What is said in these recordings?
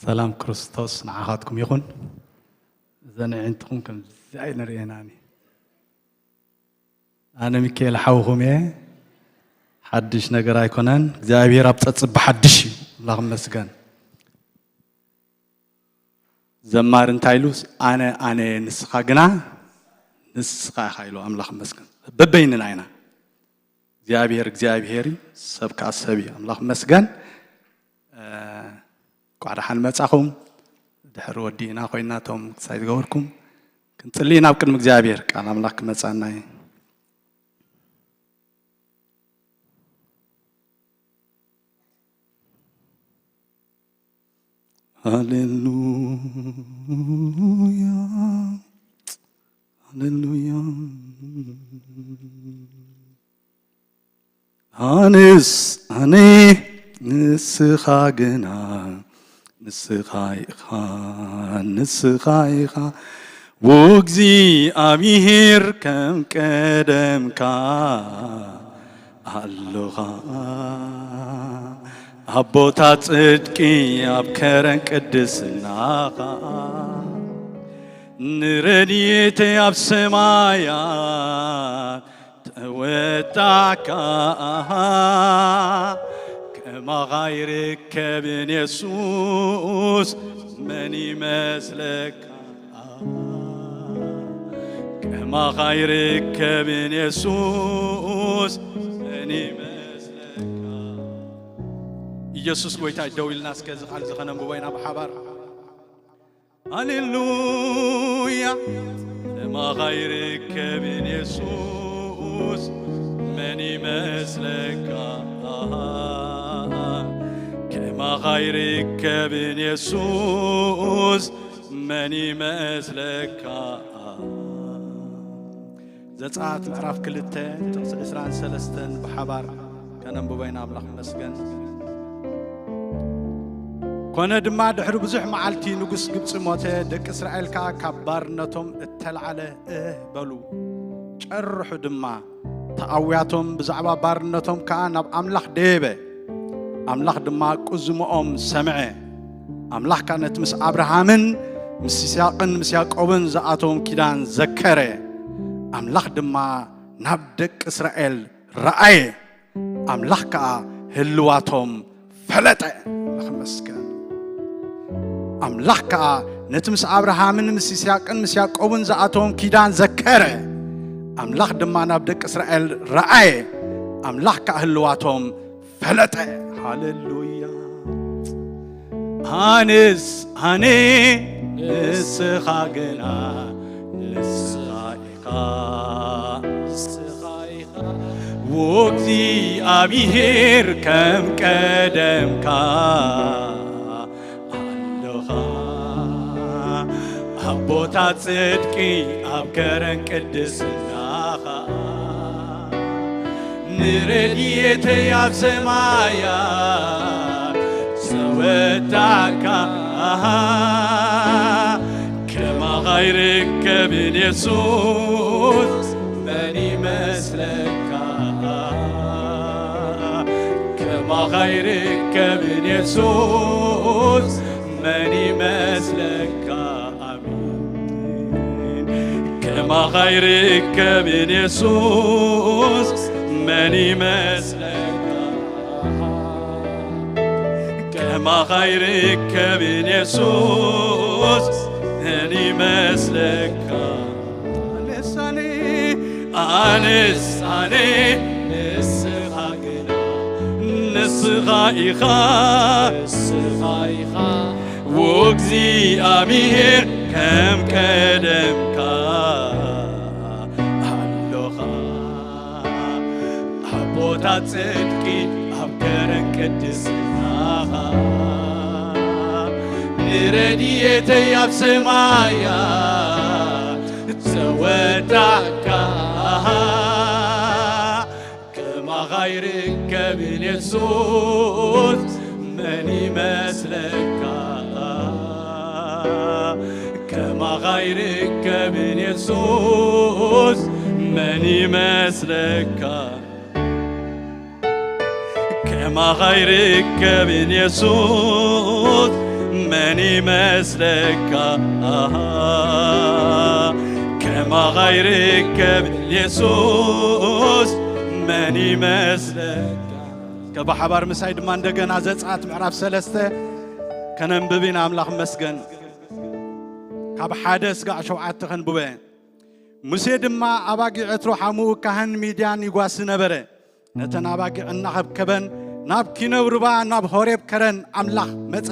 ሰላም ክርስቶስ ንዓኻትኩም ይኹን። እዘን ኣዒንትኹም ከምዚ ኣይንርእየናን እዩ። ኣነ ሚካኤል ሓውኹም እየ። ሓድሽ ነገር ኣይኮነን። እግዚኣብሔር ኣብ ጸጽብ ሓድሽ እዩ። ኣምላኽ ይመስገን። ዘማሪ እንታይ ኢሉ? ኣነ ኣነ ንስኻ ግና ንስኻ ኢኻ ኢሉ። ኣምላኽ ይመስገን። በበይንና ኢና። እግዚኣብሔር እግዚኣብሔር እዩ፣ ሰብ ከኣ ሰብ እዩ። ኣምላኽ ይመስገን። እ፣ እንኳዕ ደሓን መጻኹም። ድሕሪ ወዲእና ኮይና እቶም ክሳይ ዝገበርኩም ክንጽሊ ናብ ቅድሚ እግዚኣብሔር ቃል ኣምላኽ ክመጻና እዩ። ሃሌሉያ፣ ሃሌሉያ። ኣነስ ኣነ ንስኻ ግና ንስኻ ኢኻ፣ ንስኻ ኢኻ። ወእግዚኣብሄር ከም ቀደምካ ኣሎኻ። ኣብ ቦታ ጽድቂ ኣብ ከረን ቅድስናኻ ንረድኤተይ ኣብ ሰማያት ተወዳእካ። ከማኻ ይርከብን የሱስ መን ይመስለካ? ከማኻ ይርከብን የሱስ መን ይመስለካ? ኢየሱስ ጎይታ እዩ። ደው ኢልና እስከ እዚ ቃል እዚ ኸነንብቦ ኢና ብሓባር። ሃሌሉያ። ከማኻ ይርከብን የሱስ መን ይመስለካ? ከማኻ ይርከብን የሱስ መን ይመስለካ? ዘጸኣት ምዕራፍ ክልተ ጥቕሲ ዕስራን ሰለስተን ብሓባር ከነንብቦ ኢና። ኣምላኽ ይመስገን። ኮነ ድማ ድሕሪ ብዙሕ መዓልቲ ንጉስ ግብጺ ሞተ፣ ደቂ እስራኤል ከኣ ካብ ባርነቶም እተላዕለ እህ በሉ። ጨርሑ ድማ ተኣውያቶም ብዛዕባ ባርነቶም ከኣ ናብ ኣምላኽ ደየበ። ኣምላኽ ድማ ቁዝምኦም ሰምዐ። ኣምላኽ ከኣ ነቲ ምስ ኣብርሃምን ምስ ይስሐቅን ምስ ያዕቆብን ዝኣተዎም ኪዳን ዘከረ። ኣምላኽ ድማ ናብ ደቂ እስራኤል ረኣየ። ኣምላኽ ከኣ ህልዋቶም ፈለጠ። ኣምላኽ ይመስገን። ኣምላኽ ከኣ ነቲ ምስ ኣብርሃምን ምስ ይስሐቅን ምስ ያዕቆብን ዝኣተዎም ኪዳን ዘከረ። ኣምላኽ ድማ ናብ ደቂ እስራኤል ረኣየ። ኣምላኽ ከኣ ህልዋቶም ፈለጠ። ሃሌሉያ። ኣነስ ኣነ ንስኻ ግና ንስኻ ኢኻ፣ ንስኻ ኢኻ። ወእግዚኣብሄር ከም ቀደምካ ኣሎኻ። ኣብ ቦታ ጽድቂ ኣብ ከረን ቅድስናኻ ንረድኤተይ ኣብ ሰማያት ዘወዳእካ። ከማኻ ይርከብን የሱስ መን ይመስለካ? ከማኻ ይርከብን የሱስ መን ይመስለካ? ኣሜን። ከማኻ ይርከብን የሱስ መን ይመስለካ? ከማኻ ይርከብን የሱስ መን ይመስለካ? ኣነስ ኣነ፣ ኣነስ ኣነ፣ ንስኻ ግና፣ ንስኻ ኢኻ፣ ንስኻ ኢኻ፣ ወእግዚኣብሄር ከም ቀደምካ ኣሎኻ። ኣብ ቦታ ጽድቂ ኣብ ከረን ቅድስናኻ ንረድኤተይ ኣብ ሰማያት ዘወዳእካ። ከማኻ ይርከብን የሱስ መን ይመስለካ? ከማኻ ይርከብን የሱስ መን ይመስለካ? ከማኻ ይርከብን የሱስ መን ይመስለካ ከማኻ ይርከብ የሱስ? መን ይመስለካ? እስከ ብሓባር ምሳይ ድማ እንደገና ዘጸኣት ምዕራፍ ሰለስተ ከነንብብ ኢና። ኣምላኽ መስገን። ካብ ሓደ ስጋዕ ሸውዓተ ከንብበ። ሙሴ ድማ ኣባጊዕ ዕትሮ ሓሙኡ ካህን ሚድያን ይጓሲ ነበረ። ነተን ኣባጊዕ እናኸብከበን ናብ ኪነው ርባ ናብ ሆሬብ ከረን ኣምላኽ መጸ።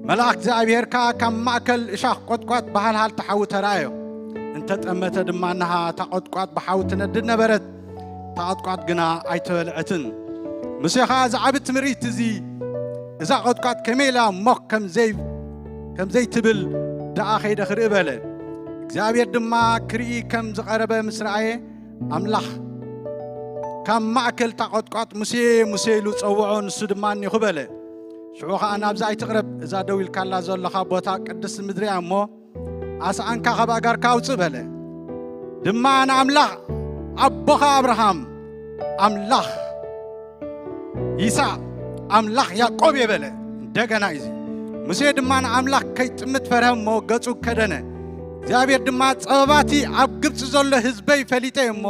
መልኣኽ እግዚኣብሔር ከኣ ካብ ማእከል እሻኽ ቈጥቋጥ ብሃልሃል ተሓዊ ተራእዮ። እንተ ጠመተ ድማ እነሃ እታ ቈጥቋጥ ብሓዊ ትነድድ ነበረት፣ እታ ቈጥቋጥ ግና ኣይተበልዐትን። ሙሴ ኸኣ እዚ ዓቢ ትምርኢት እዚ፣ እዛ ቈጥቋጥ ከመይ ኢላ ሞኽ ከም ዘይ-፣ ከም ዘይትብል ደኣ ኸይደ ኽርኢ በለ። እግዚኣብሔር ድማ ክርኢ ከም ዝቐረበ ምስ ረኣየ፣ ኣምላኽ ካብ ማእከል እታ ቈጥቋጥ፣ "ሙሴ፣ ሙሴ" ኢሉ ጸውዖ፣ ንሱ ድማ እኒኹ በለ። ሽዑ ኸኣ፣ "ናብዚ ኣይትቕረብ፣ እዛ ደው ኢልካላ ዘለኻ ቦታ ቅድስቲ ምድሪ እያ እሞ፣ ኣስኣንካ ካብ ኣእጋርካ ኣውጽእ" በለ። ድማ ንኣምላኽ ኣቦኻ ኣብርሃም፣ ኣምላኽ ይስሐቅ፣ ኣምላኽ ያዕቆብ እየ በለ። እንደገና እዩ። ሙሴ ድማ ንኣምላኽ ከይጥምት ፈርሀ እሞ ገጹ ከደነ። እግዚኣብሔር ድማ፣ "ጸበባቲ ኣብ ግብጺ ዘሎ ህዝበይ ፈሊጠ እየ እሞ፣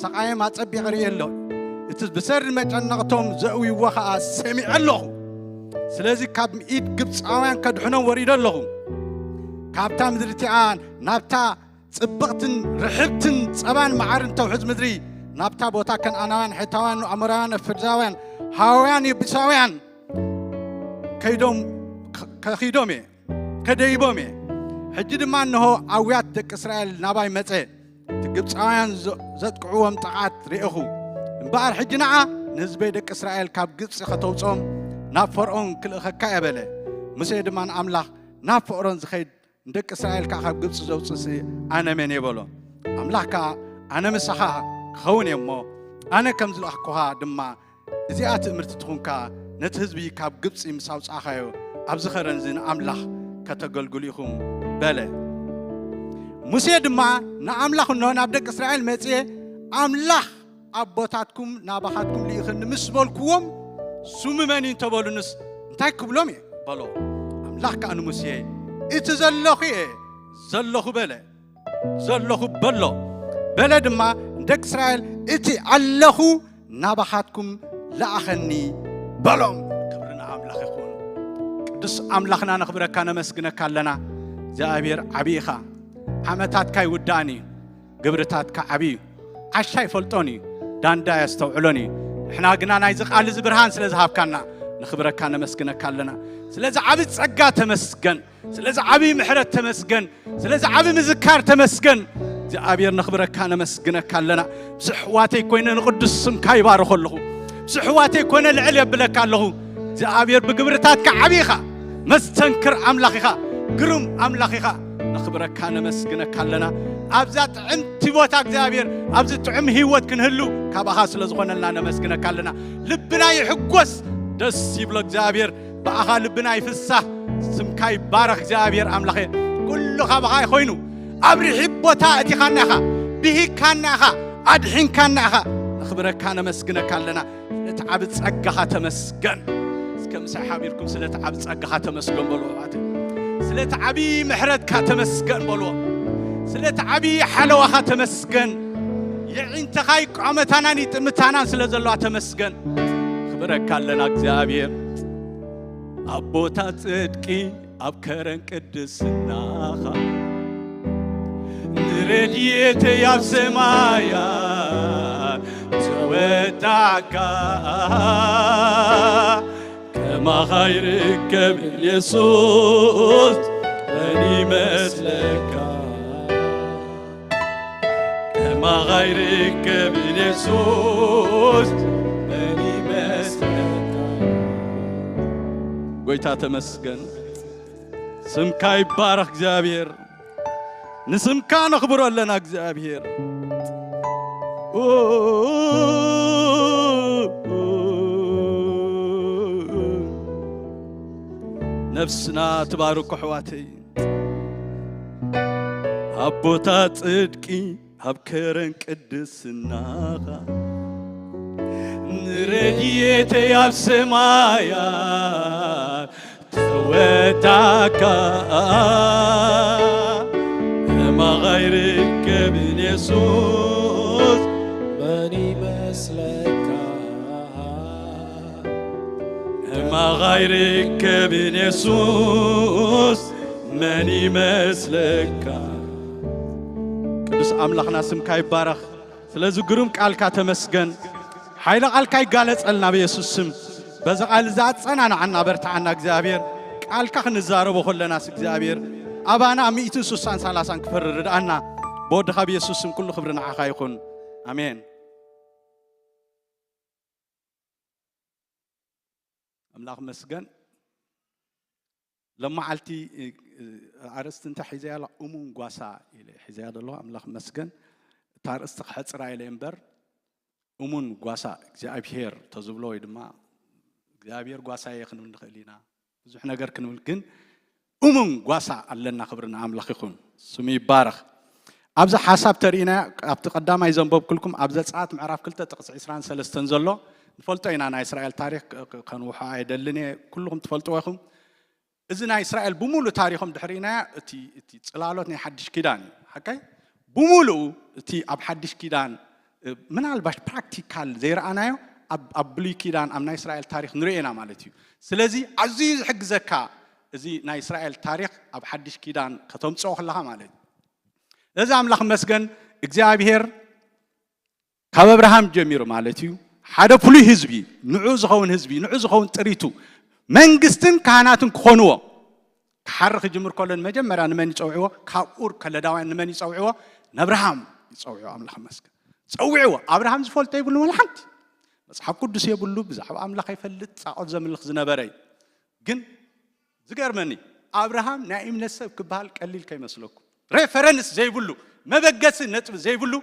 ሰቓዮም ኣጸቢቐ ርእየ ኣሎ። እቲ ብሰሪ መጨነቕቶም ዘእውይዎ ኸኣ ሰሚዐ ኣለኹ። ስለዚ ካብ ኢድ ግብጻውያን ከድሕኖም ወሪደ ኣለኹ። ካብታ ምድሪ እቲኣ ናብታ ጽብቕትን ርሕብትን ጸባን መዓርን ተውሕዝ ምድሪ፣ ናብታ ቦታ ከነኣናውያን፣ ሔታውያን፣ ኣሞራውያን፣ ኣፍርዛውያን፣ ሃዋውያን፣ የቡሳውያን ከይዶም፣ ከ-፣ ከኺዶም እየ፣ ከደይቦም እየ። ሕጂ ድማ እንሆ ኣውያት ደቂ እስራኤል ናባይ መጸ፣ እቲ ግብጻውያን ዘ-፣ ዘጥቅዕዎም ጥቕዓት ርኤኹ። እምበኣር ሕጂ ንዓ ንህዝበይ ደቂ እስራኤል ካብ ግብጺ ከተውጽኦም ናብ ፈርኦን ክልእኸካ እየ" በለ። ሙሴ ድማ ንኣምላኽ፣ "ናብ ፈርኦን ዝኸይድ ንደቂ እስራኤል ከኣ ካብ ግብጺ ዘውጽእሲ ኣነ መን እየ?" በሎ። ኣምላኽ ከኣ፣ "ኣነ ምሳኻ ክኸውን እየ እሞ፣ ኣነ ከም ዝለኣኽኩኻ ድማ እዚኣ ትእምርቲ ትኹንካ፣ ነቲ ህዝቢ ካብ ግብጺ ምስ ኣውጻእኻዮ፣ ኣብዚ ኸረን እዚ ንኣምላኽ ከተገልግሉ ኢኹም" በለ። ሙሴ ድማ ንኣምላኽ፣ "እንሆ ናብ ደቂ እስራኤል መጺኤ፣ ኣምላኽ ኣቦታትኩም ናባኻትኩም ልኢኽኒ ምስ በልኩዎም፣ ስሙ መን እዩ እንተበሉንስ፣ እንታይ ክብሎም እየ?" በሎ። ኣምላኽ ከኣ ንሙሴ፣ "እቲ ዘለኹ እየ፣ ዘለኹ በለ፣ ዘለኹ በሎ። በለ ድማ ንደቂ እስራኤል፣ እቲ ኣለኹ ናባኻትኩም ለኣኸኒ በሎም።" ክብሪ ንኣምላኽ ይኹን። ቅዱስ ኣምላኽና፣ ነኽብረካ፣ ነመስግነካ ኣለና። እግዚኣብሔር ዓብዪ ኢኻ፣ ዓመታትካ ኣይውዳእን እዩ። ግብርታትካ ዓብዪ እዩ። ዓሻ ኣይፈልጦን እዩ፣ ዳንዳ ኣየስተውዕሎን እዩ። ንሕና ግና ናይዚ ቃል እዚ ብርሃን ስለ ዝሃብካና፣ ነኽብረካ፣ ነመስግነካ ኣለና። ስለዚ ዓቢ ጸጋ ተመስገን፣ ስለዚ ዓቢ ምሕረት ተመስገን፣ ስለዚ ዓቢ ምዝካር ተመስገን። እግዚኣብሔር፣ ነኽብረካ፣ ነመስግነካ ኣለና። ምስ ኣሕዋተይ ኮይነ ንቕዱስ ስምካ ይባርኾ ኣለኹ። ምስ ኣሕዋተይ ኮይነ ልዕል የብለካ ኣለኹ። እግዚኣብሔር፣ ብግብርታትካ ዓቢ ኢኻ። መስተንክር ኣምላኽ ኢኻ፣ ግሩም ኣምላኽ ኢኻ። ነኽብረካ፣ ነመስግነካ ኣለና። ኣብዛ ጥዕምቲ ቦታ እግዚኣብሔር፣ ኣብዚ ጥዑም ህይወት ክንህሉ ካባኻ ስለ ዝኾነልና ነመስግነካ ኣለና። ልብና ይሕጎስ፣ ደስ ይብሎ እግዚኣብሔር። ብኣኻ ልብና ይፍሳህ፣ ስምካ ይባረኽ እግዚኣብሔር ኣምላኸ። ኩሉ ካባኻ ኮይኑ ኣብ ርሒብ ቦታ እቲኻና ኢኻ፣ ብሂካና ኢኻ፣ ኣድሒንካና ኢኻ። ነኽብረካ፣ ነመስግነካ ኣለና። ስለቲ ዓቢ ጸጋኻ ተመስገን። እስከ ምሳይ ሓቢርኩም ስለቲ ዓቢ ጸጋኻ ተመስገን በልዎ። ኣቲ ስለቲ ዓቢ ምሕረትካ ተመስገን በልዎ። ስለቲ ዓቢ ሓለዋኻ ተመስገን። የዒንትኻ ይቋመታናን ይጥምታናን ስለ ዘለዋ ተመስገን። ክብረካ ኣለና እግዚኣብሔር። ኣብ ቦታ ጽድቂ ኣብ ከረን ቅድስናኻ ንረድኤተይ ኣብ ሰማያት ተወዳእካ። ከማኻ ይርከብ የሱስ መን ይመስለካ? ከማኻ ይርከብ የሱስ መን ይመስለካ? ጎይታ ተመስገን። ስምካ ይባረኽ እግዚኣብሔር። ንስምካ ነኽብሮ ኣለና እግዚኣብሔር። ነፍስና ትባርኩ ኣሕዋተይ። ኣብ ቦታ ጽድቂ ኣብ ከረን ቅድስናኻ ንረድኤተይ ኣብ ሰማያት ወዳካ እማኻ ይርከብን የሱስ። መን ይመስለካ? እማኻ ይርከብን የሱስ። መን ይመስለካ? ቅዱስ ኣምላኽና ስምካ ይባረኽ። ስለዚ ግሩም ቃልካ ተመስገን። ሓይለ ቃልካ ይጋለጸልና ብየሱስ ስም። በዚ ቃል እዚ ኣጸናናዓና፣ በርትዓና እግዚኣብሔር። ቃልካ ክንዛረቦ ከለናስ እግዚኣብሔር ኣባና ሚእትን ሱሳን ሰላሳን ክፈሪ ርድኣና። ብወድኻ ብየሱስ ስም ኩሉ ክብሪ ንዓኻ ይኹን። ኣሜን። ኣምላኽ መስገን። ለማዓልቲ ኣርእስቲ እንታይ ሒዘያ ኣላ? እሙን ጓሳ ኢለ ሒዘያ ዘለኹ። ኣምላኽ መስገን። እታ ኣርእስቲ ክሕፅራ ኢለ እምበር እሙን ጓሳ እግዚኣብሄር ተዝብሎ ወይ ድማ እግዚኣብሄር ጓሳየ ክንብል ንኽእል ኢና። ብዙሕ ነገር ክንብል ግን እሙን ጓሳ ኣለና። ክብሪ ንኣምላኽ ይኹን፣ ስሙ ይባረኽ። ኣብዚ ሓሳብ ተርእይና ኣብቲ ቀዳማይ ዘንበብኩልኩም ኣብ ዘጸኣት ምዕራፍ ክልተ ጥቕሲ ዕስራን ሰለስተን ዘሎ ንፈልጦ ኢና። ናይ እስራኤል ታሪኽ ክ- ክ- ከንውሖ ኣይደልን እየ፣ ኩልኹም ትፈልጥዎ ኢኹም። እዚ ናይ እስራኤል ብሙሉ ታሪኾም ድሕሪና እቲ እቲ ጽላሎት ናይ ሓድሽ ኪዳን እዩ። ሓቀይ ብሙሉ እቲ ኣብ ሓድሽ ኪዳን እ፣ ምናልባሽ ፕራክቲካል ዘይረኣናዮ ኣብ ኣብ ብሉይ ኪዳን ኣብ ናይ እስራኤል ታሪኽ ንሪኦ ኢና ማለት እዩ። ስለዚ ኣዝዩ ዝሕግዘካ እዚ ናይ እስራኤል ታሪኽ ኣብ ሓድሽ ኪዳን ከተምፅኦ ከለኻ ማለት እዩ። እዚ ኣምላኽ መስገን እግዚኣብሔር ካብ ኣብርሃም ጀሚሩ ማለት እዩ ሓደ ፍሉይ ህዝቢ፣ ንዑ ዝኸውን ህዝቢ፣ ንዑ ዝኸውን ጥሪቱ መንግስትን ካህናትን ክኾንዎ ክሓሪ ክጅምር ከሎ ንመጀመርያ ንመን ይፀውዕዎ? ካብ ኡር ከለዳውያን ንመን ይፀውዕዎ? ንኣብርሃም ይፀውዕዎ። ኣምላኽ መስገን ፀውዕዎ። ኣብርሃም ዝፈልጦ የብሉ ወላ ሓንቲ። መፅሓፍ ቅዱስ የብሉ፣ ብዛዕባ ኣምላኽ ኣይፈልጥ፣ ፃኦት ዘምልኽ ዝነበረ እዩ። ግን ዝገርመኒ ኣብርሃም ናይ እምነት ሰብ ክበሃል ቀሊል ከይመስለኩም፣ ሬፈረንስ ዘይብሉ፣ መበገሲ ነጥቢ ዘይብሉ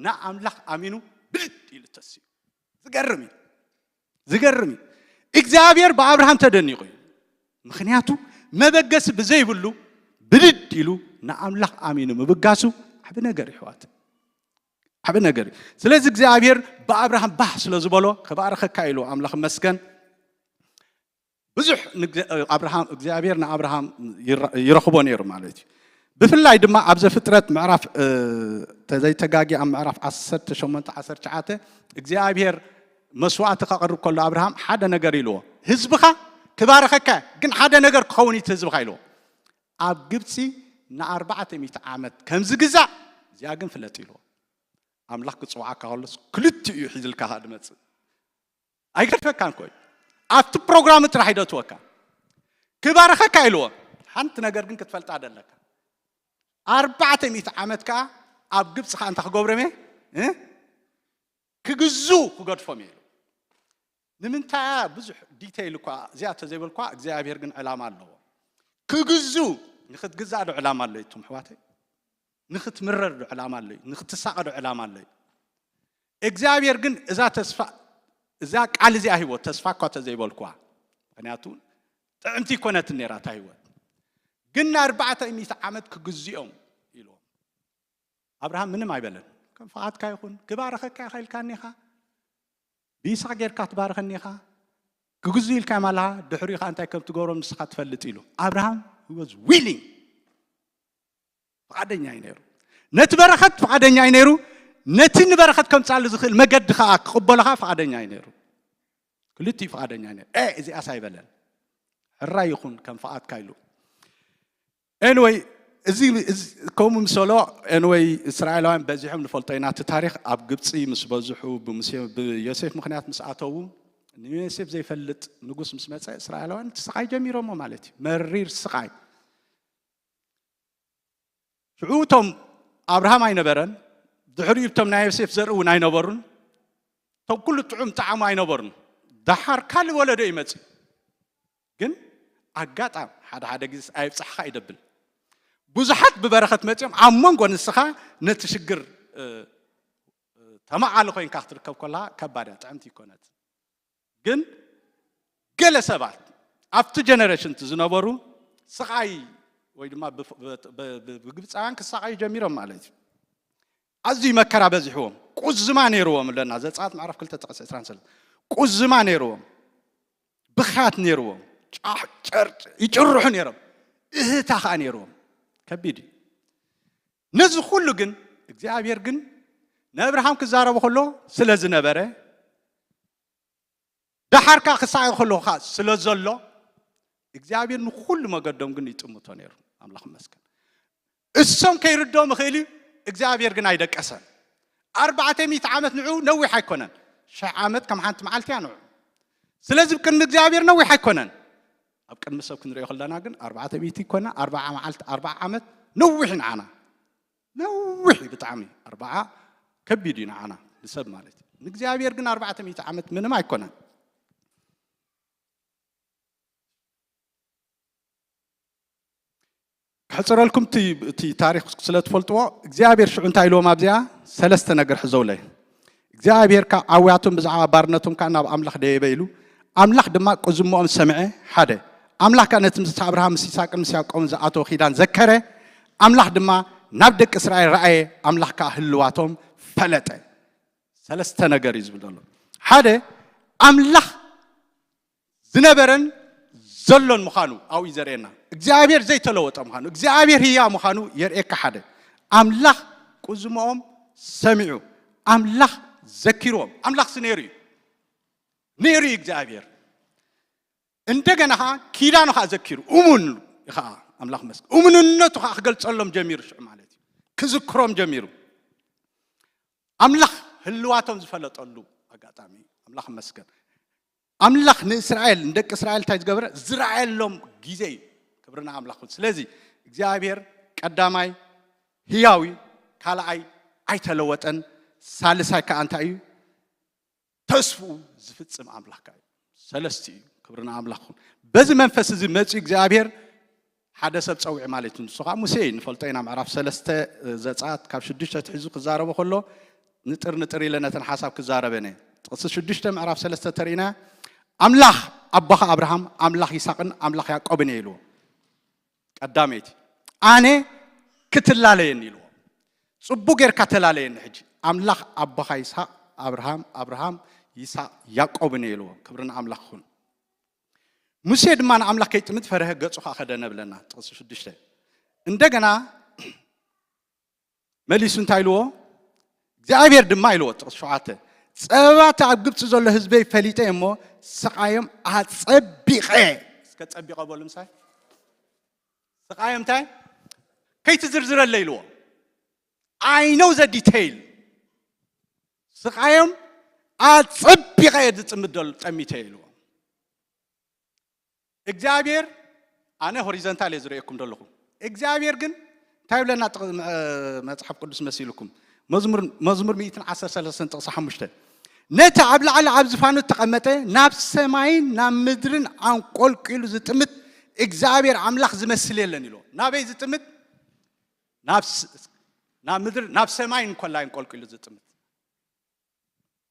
ንኣምላኽ ኣሚኑ ብልድ ኢሉ ተስዩ። ዝገርም እዩ። ዝገርም እዩ። እግዚኣብሔር ብኣብርሃም ተደኒቑ እዩ። ምኽንያቱ መበገሲ ብዘይብሉ ብድድ ኢሉ ንኣምላኽ ኣሚኑ ምብጋሱ ዓቢ ነገር እዩ፣ ኣሕዋት፣ ዓቢ ነገር እዩ። ስለዚ እግዚኣብሔር ብኣብርሃም ባህ ስለ ዝበሎ፣ "ክባርኸካ" ኢሉ ኣምላኽ መስገን። ብዙሕ ንግ- ኣብርሃም እግዚኣብሔር ንኣብርሃም ይረ- ይረኽቦ ነይሩ ማለት እዩ። ብፍላይ ድማ ኣብ ዘፍጥረት ምዕራፍ እ፣ ተዘይተጋጊ ኣብ ምዕራፍ ዓሰርተ ሸሞንተ ዓሰርተ ትሽዓተ እግዚኣብሔር መስዋእቲ ከቕርብ ከሎ ኣብርሃም ሓደ ነገር ኢልዎ፣ "ህዝብኻ ክባርኸካ ግን ሓደ ነገር ክኸውን እዩ እቲ ህዝብኻ" ኢልዎ። ኣብ ግብፂ ንኣርባዕተ ሚእቲ ዓመት ከም ዝግዛእ እዚኣ ግን ፍለጥ ኢልዎ። ኣምላኽ ክፅውዓካ ከሎስ ክልቲኡ እዩ ሒዝልካ ድመፅእ። ኣይገድፈካን ኮይ ኣብቲ ፕሮግራም ጥራሕ ይደትወካ። ክባርኸካ ኢልዎ። ሓንቲ ነገር ግን ክትፈልጣ ደለካ። ኣርባዕተ ሚእቲ ዓመት ከዓ ኣብ ግብፂ ከዓ እንታይ ክገብሮም እየ እ? ክግዙ ክገድፎም እየ ኢሉ። ንምንታይ ብዙሕ ዲቴይል እኳ እዚኣ ተዘይበልኳ እግዚኣብሔር ግን ዕላማ ኣለዎ። ክግዙ ንክትግዛእ ዶ ዕላማ ኣሎ እቱም ኣሕዋተይ? ንክትምረር ዶ ዕላማ ኣሎ? ንክትሳቐ ዶ ዕላማ ኣሎ? እግዚኣብሔር ግን እዛ ተስፋ እዛ ቃል እዚኣ ሂቦ ተስፋ እኳ ተዘይበልኳ፣ ምክንያቱ ጥዕምቲ ይኮነትን ነራ እታ ህይወት። ግን ንኣርባዕተ ሚእቲ ዓመት ክግዝኦም ኢልዎም ኣብርሃም ምንም ኣይበለን። ከም ፍቓድካ ይኹን፣ ክባረኸካ ኢኻ ኢልካኒ ኢኻ፣ ብይስሐቅ ጌርካ ትባርኸኒ ኢኻ፣ ክግዙ ኢልካ ማለኻ፣ ድሕሪኡ ኸዓ እንታይ ከም ትገብሮም ንስኻ ትፈልጥ ኢሉ ኣብርሃም was willing፣ ፍቓደኛ እዩ ነይሩ። ነቲ በረኸት ፍቓደኛ እዩ ነይሩ። ነቲ ንበረኸት ከምጻሉ ዝኽእል መገዲ ኸዓ ክቕበሎ ኸዓ ፍቓደኛ እዩ ነይሩ። ክልቲኡ ፍቓደኛ እዩ ነይሩ። "እ፣ እዚኣስ ኣይበለን፣ ሕራይ ይኹን ከም ፍቓድካ" ኢሉ። ኤንወይ እዚ እዚ ከምኡ ምሰሎ ኤንወይ እስራኤላውያን በዚሖም ንፈልጦ ኢና። እቲ ታሪኽ ኣብ ግብፂ ምስ በዝሑ ብሙሴ ብዮሴፍ ምኽንያት ምስ ኣተዉ ንዮሴፍ ዘይፈልጥ ንጉስ ምስ መፀ እስራኤላውያን እቲ ስቓይ ጀሚሮሞ ማለት እዩ። መሪር ስቓይ። ሽዑ እቶም ኣብርሃም ኣይነበረን፣ ድሕሪኡ እቶም ናይ ዮሴፍ ዘርኢ እውን ኣይነበሩን። እቶም ኩሉ ጥዑም ጣዕሙ ኣይነበሩን። ደሓር ካልእ ወለዶ ይመጽእ። ግን ኣጋጣም ሓደ ሓደ ግዜ ኣይብጻሕኻ ይደብል። ብዙሓት ብበረኸት መጺኦም ኣብ መንጎ ንስኻ ነቲ ሽግር እ፣ እ፣ ተማዓሊ ኮይንካ ክትርከብ ከለኻ ከባድ እያ፣ ጥዕምቲ ይኮነት። ግን ገለ ሰባት ኣብቲ ጀነሬሽን እቲ ዝነበሩ ስቓይ ወይ ድማ ብፍ- ብ- ብ- ብ- ብግብፃውያን ክሳቐዩ ጀሚሮም ማለት እዩ። ኣዝዩ መከራ በዚሕዎም፣ ቁዝማ ነይርዎም ኣለና። ዘፀኣት ምዕራፍ ክልተ ጥቕሲ ዕስራን ሰለስተ ቁዝማ ነይርዎም፣ ብኽያት ነይርዎም። ጫሕ ጨርጭ ይጭርሑ ነይሮም። እህታ ኸዓ ነይርዎም። ከቢድ እዩ። ነዚ ኩሉ ግን እግዚኣብሔር ግን ንኣብርሃም ክዛረቦ ከሎ ስለ ዝነበረ፣ ደሓር ከኣ ክሳቐ ከሎ ከኣ ስለ ዘሎ እግዚኣብሔር ንኹሉ መገዶም ግን ይጥምቶ ነይሩ። ኣምላኽ ይመስገን። እሶም ከይርድኦም ይኽእል እዩ፣ እግዚኣብሔር ግን ኣይደቀሰን። ኣርባዕተ ሚእቲ ዓመት ንዑ ነዊሕ ኣይኮነን። ሽሕ ዓመት ከም ሓንቲ መዓልቲ እያ ንዑ። ስለዚ ቅድሚ እግዚኣብሔር ነዊሕ ኣይኮነን። ኣብ ቅድሚ ሰብ ክንሪኦ ከለና ግን ኣርባዕተ ሚእቲ ይኮና ኣርባዓ መዓልቲ ኣርባዓ ዓመት ነዊሕ እዩ ንዓና። ነዊሕ እዩ ብጣዕሚ። ኣርባዓ ከቢድ እዩ ንዓና ንሰብ ማለት እዩ። ንእግዚኣብሔር ግን ኣርባዕተ ሚእቲ ዓመት ምንም ኣይኮነን። ከሕፅረልኩም እቲ እቲ ታሪክ ስለ ትፈልጥዎ እግዚኣብሔር ሽዑ እንታይ ኢልዎም ኣብዚኣ ሰለስተ ነገር ሕዘውለይ እግዚኣብሔር ካብ ዓውያቶም ብዛዕባ ባርነቶም ከዓ ናብ ኣምላኽ ደየበ ኢሉ ኣምላኽ ድማ ቅዝምኦም ሰምዐ ሓደ ኣምላኽ ከዓ ነቲ ምስ ኣብርሃም ምስ ይስቅን ምስ ያዕቆብን ዝኣተወ ኪዳን ዘከረ ኣምላኽ ድማ ናብ ደቂ እስራኤል ረኣየ ኣምላኽ ከዓ ህልዋቶም ፈለጠ ሰለስተ ነገር እዩ ዝብል ዘሎ ሓደ ኣምላኽ ዝነበረን ዘሎን ምዃኑ ኣብኡ ዘርእየና እግዚኣብሔር ዘይተለወጠ ምዃኑ እግዚኣብሔር ህያ ምዃኑ የርእየካ ሓደ ኣምላኽ ቁዝምኦም ሰሚዑ ኣምላኽ ዘኪርዎም ኣምላኽ ሲ ነይሩ እዩ ነይሩ እዩ እግዚኣብሔር እንደገና ከዓ ኪዳኑ ከዓ ዘኪሩ እሙን ከዓ ኣምላኽ መስገን እሙንነቱ ከዓ ክገልፀሎም ጀሚሩ ሽዑ ማለት እዩ ክዝክሮም ጀሚሩ ኣምላኽ ህልዋቶም ዝፈለጠሉ ኣጋጣሚ ኣምላኽ መስገን ኣምላኽ ንእስራኤል ንደቂ እስራኤል እንታይ ዝገበረ ዝረኣየሎም ግዜ እዩ ክብርና ኣምላኽ ስለዚ እግዚኣብሔር ቀዳማይ ህያው እዩ ካልኣይ ኣይተለወጠን ሳልሳይ ከዓ እንታይ እዩ ተስፍኡ ዝፍጽም ኣምላኽ ከዓ እዩ ሰለስቲ እዩ ክብርና ኣምላኽ በዚ መንፈስ እዚ መፅኡ እግዚኣብሔር ሓደ ሰብ ጸዊዑ ማለት እዩ ንሱ ከዓ ሙሴ እዩ ንፈልጦ ኢና ምዕራፍ ሰለስተ ዘጻት ካብ ሽዱሽተ ትሒዙ ክዛረቦ ከሎ ንጥር ንጥር ኢለ ነተን ሓሳብ ክዛረበነ ጥቕሲ ሽዱሽተ ምዕራፍ ሰለስተ ተርእና ኣምላኽ ኣቦኻ ኣብርሃም ኣምላኽ ይስቅን ኣምላኽ ያዕቆብን እየ ኢልዎ ቀዳመይቲ ኣነ ክትላለየኒ ኢልዎ ጽቡቅ ጌርካ ተላለየኒ ሕጂ ኣምላኽ ኣቦኻ ይስሐቅ ኣብርሃም ኣብርሃም ይስሐቅ ያዕቆብን እየ ኢልዎ ክብሪ ንኣምላኽ ይኹን ሙሴ ድማ ንኣምላኽ ከይጥምት ፈርሀ ገጹ ከዓ ከደነ ብለና ጥቕሲ ሽዱሽተ እንደገና መሊሱ እንታይ ኢልዎ እግዚኣብሔር ድማ ኢልዎ ጥቕሲ ሸውዓተ ጸባቲ ኣብ ግብፂ ዘሎ ህዝበይ ፈሊጠ እሞ ስቓዮም ኣጸቢቐ እስከ ጸቢቐ በሉ ምሳይ ስቓዮም እንታይ ከይትዝርዝረለ ኢልዎ I know the detail ስቓዮም ኣጸቢቐ እየ ዝጥምት ዘሎ ጠሚተ ኢልዎ እግዚኣብሔር ኣነ ሆሪዘንታል እየ ዝርእየኩም ዘለኹ እግዚኣብሔር ግን እንታይ ይብለና መፅሓፍ ቅዱስ መሲልኩም መዝሙር መዝሙር ሚእትን ዓሰርተ ሰለስተን ጥቕሲ ሓሙሽተ ነቲ ኣብ ላዕሊ ኣብ ዝፋኑ እተቐመጠ ናብ ሰማይን ናብ ምድርን ኣንቆልቂሉ ዝጥምት እግዚኣብሔር ኣምላኽ ዝመስል የለን ኢሉ ናበይ ዝጥምት ናብ ምድሪ ናብ ሰማይ እንኮላ ኣንቆልቂሉ ዝጥምት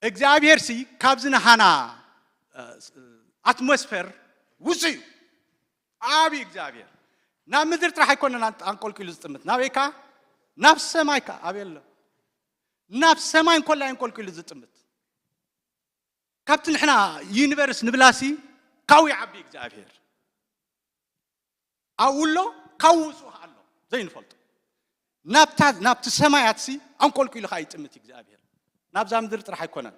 እግዚኣብሔር ሲ ካብዚ ንሃና ኣትሞስፌር ውፁ እዩ ዓብዪ እግዚኣብሔር ናብ ምድሪ ጥራሕ ኣይኮነን ኣንቆልቂሉ ዝጥምት ናበይ ከዓ ናብ ሰማይ ከዓ ኣበይ ኣሎ ናብ ሰማይ እንኮላ ኣንቆልቂሉ ዝጥምት ካብቲ ንሕና ዩኒቨርስ ንብላሲ ካብኡ ይዓቢ እግዚኣብሔር ኣብኡ ኣሎ ካብኡ ውፁ ኣሎ ዘይንፈልጦ ናብታ ናብቲ ሰማያት ሲ ኣንቆልቂሉ ከዓ ይጥምት እግዚኣብሔር ናብዛ ምድሪ ጥራሕ ኣይኮነን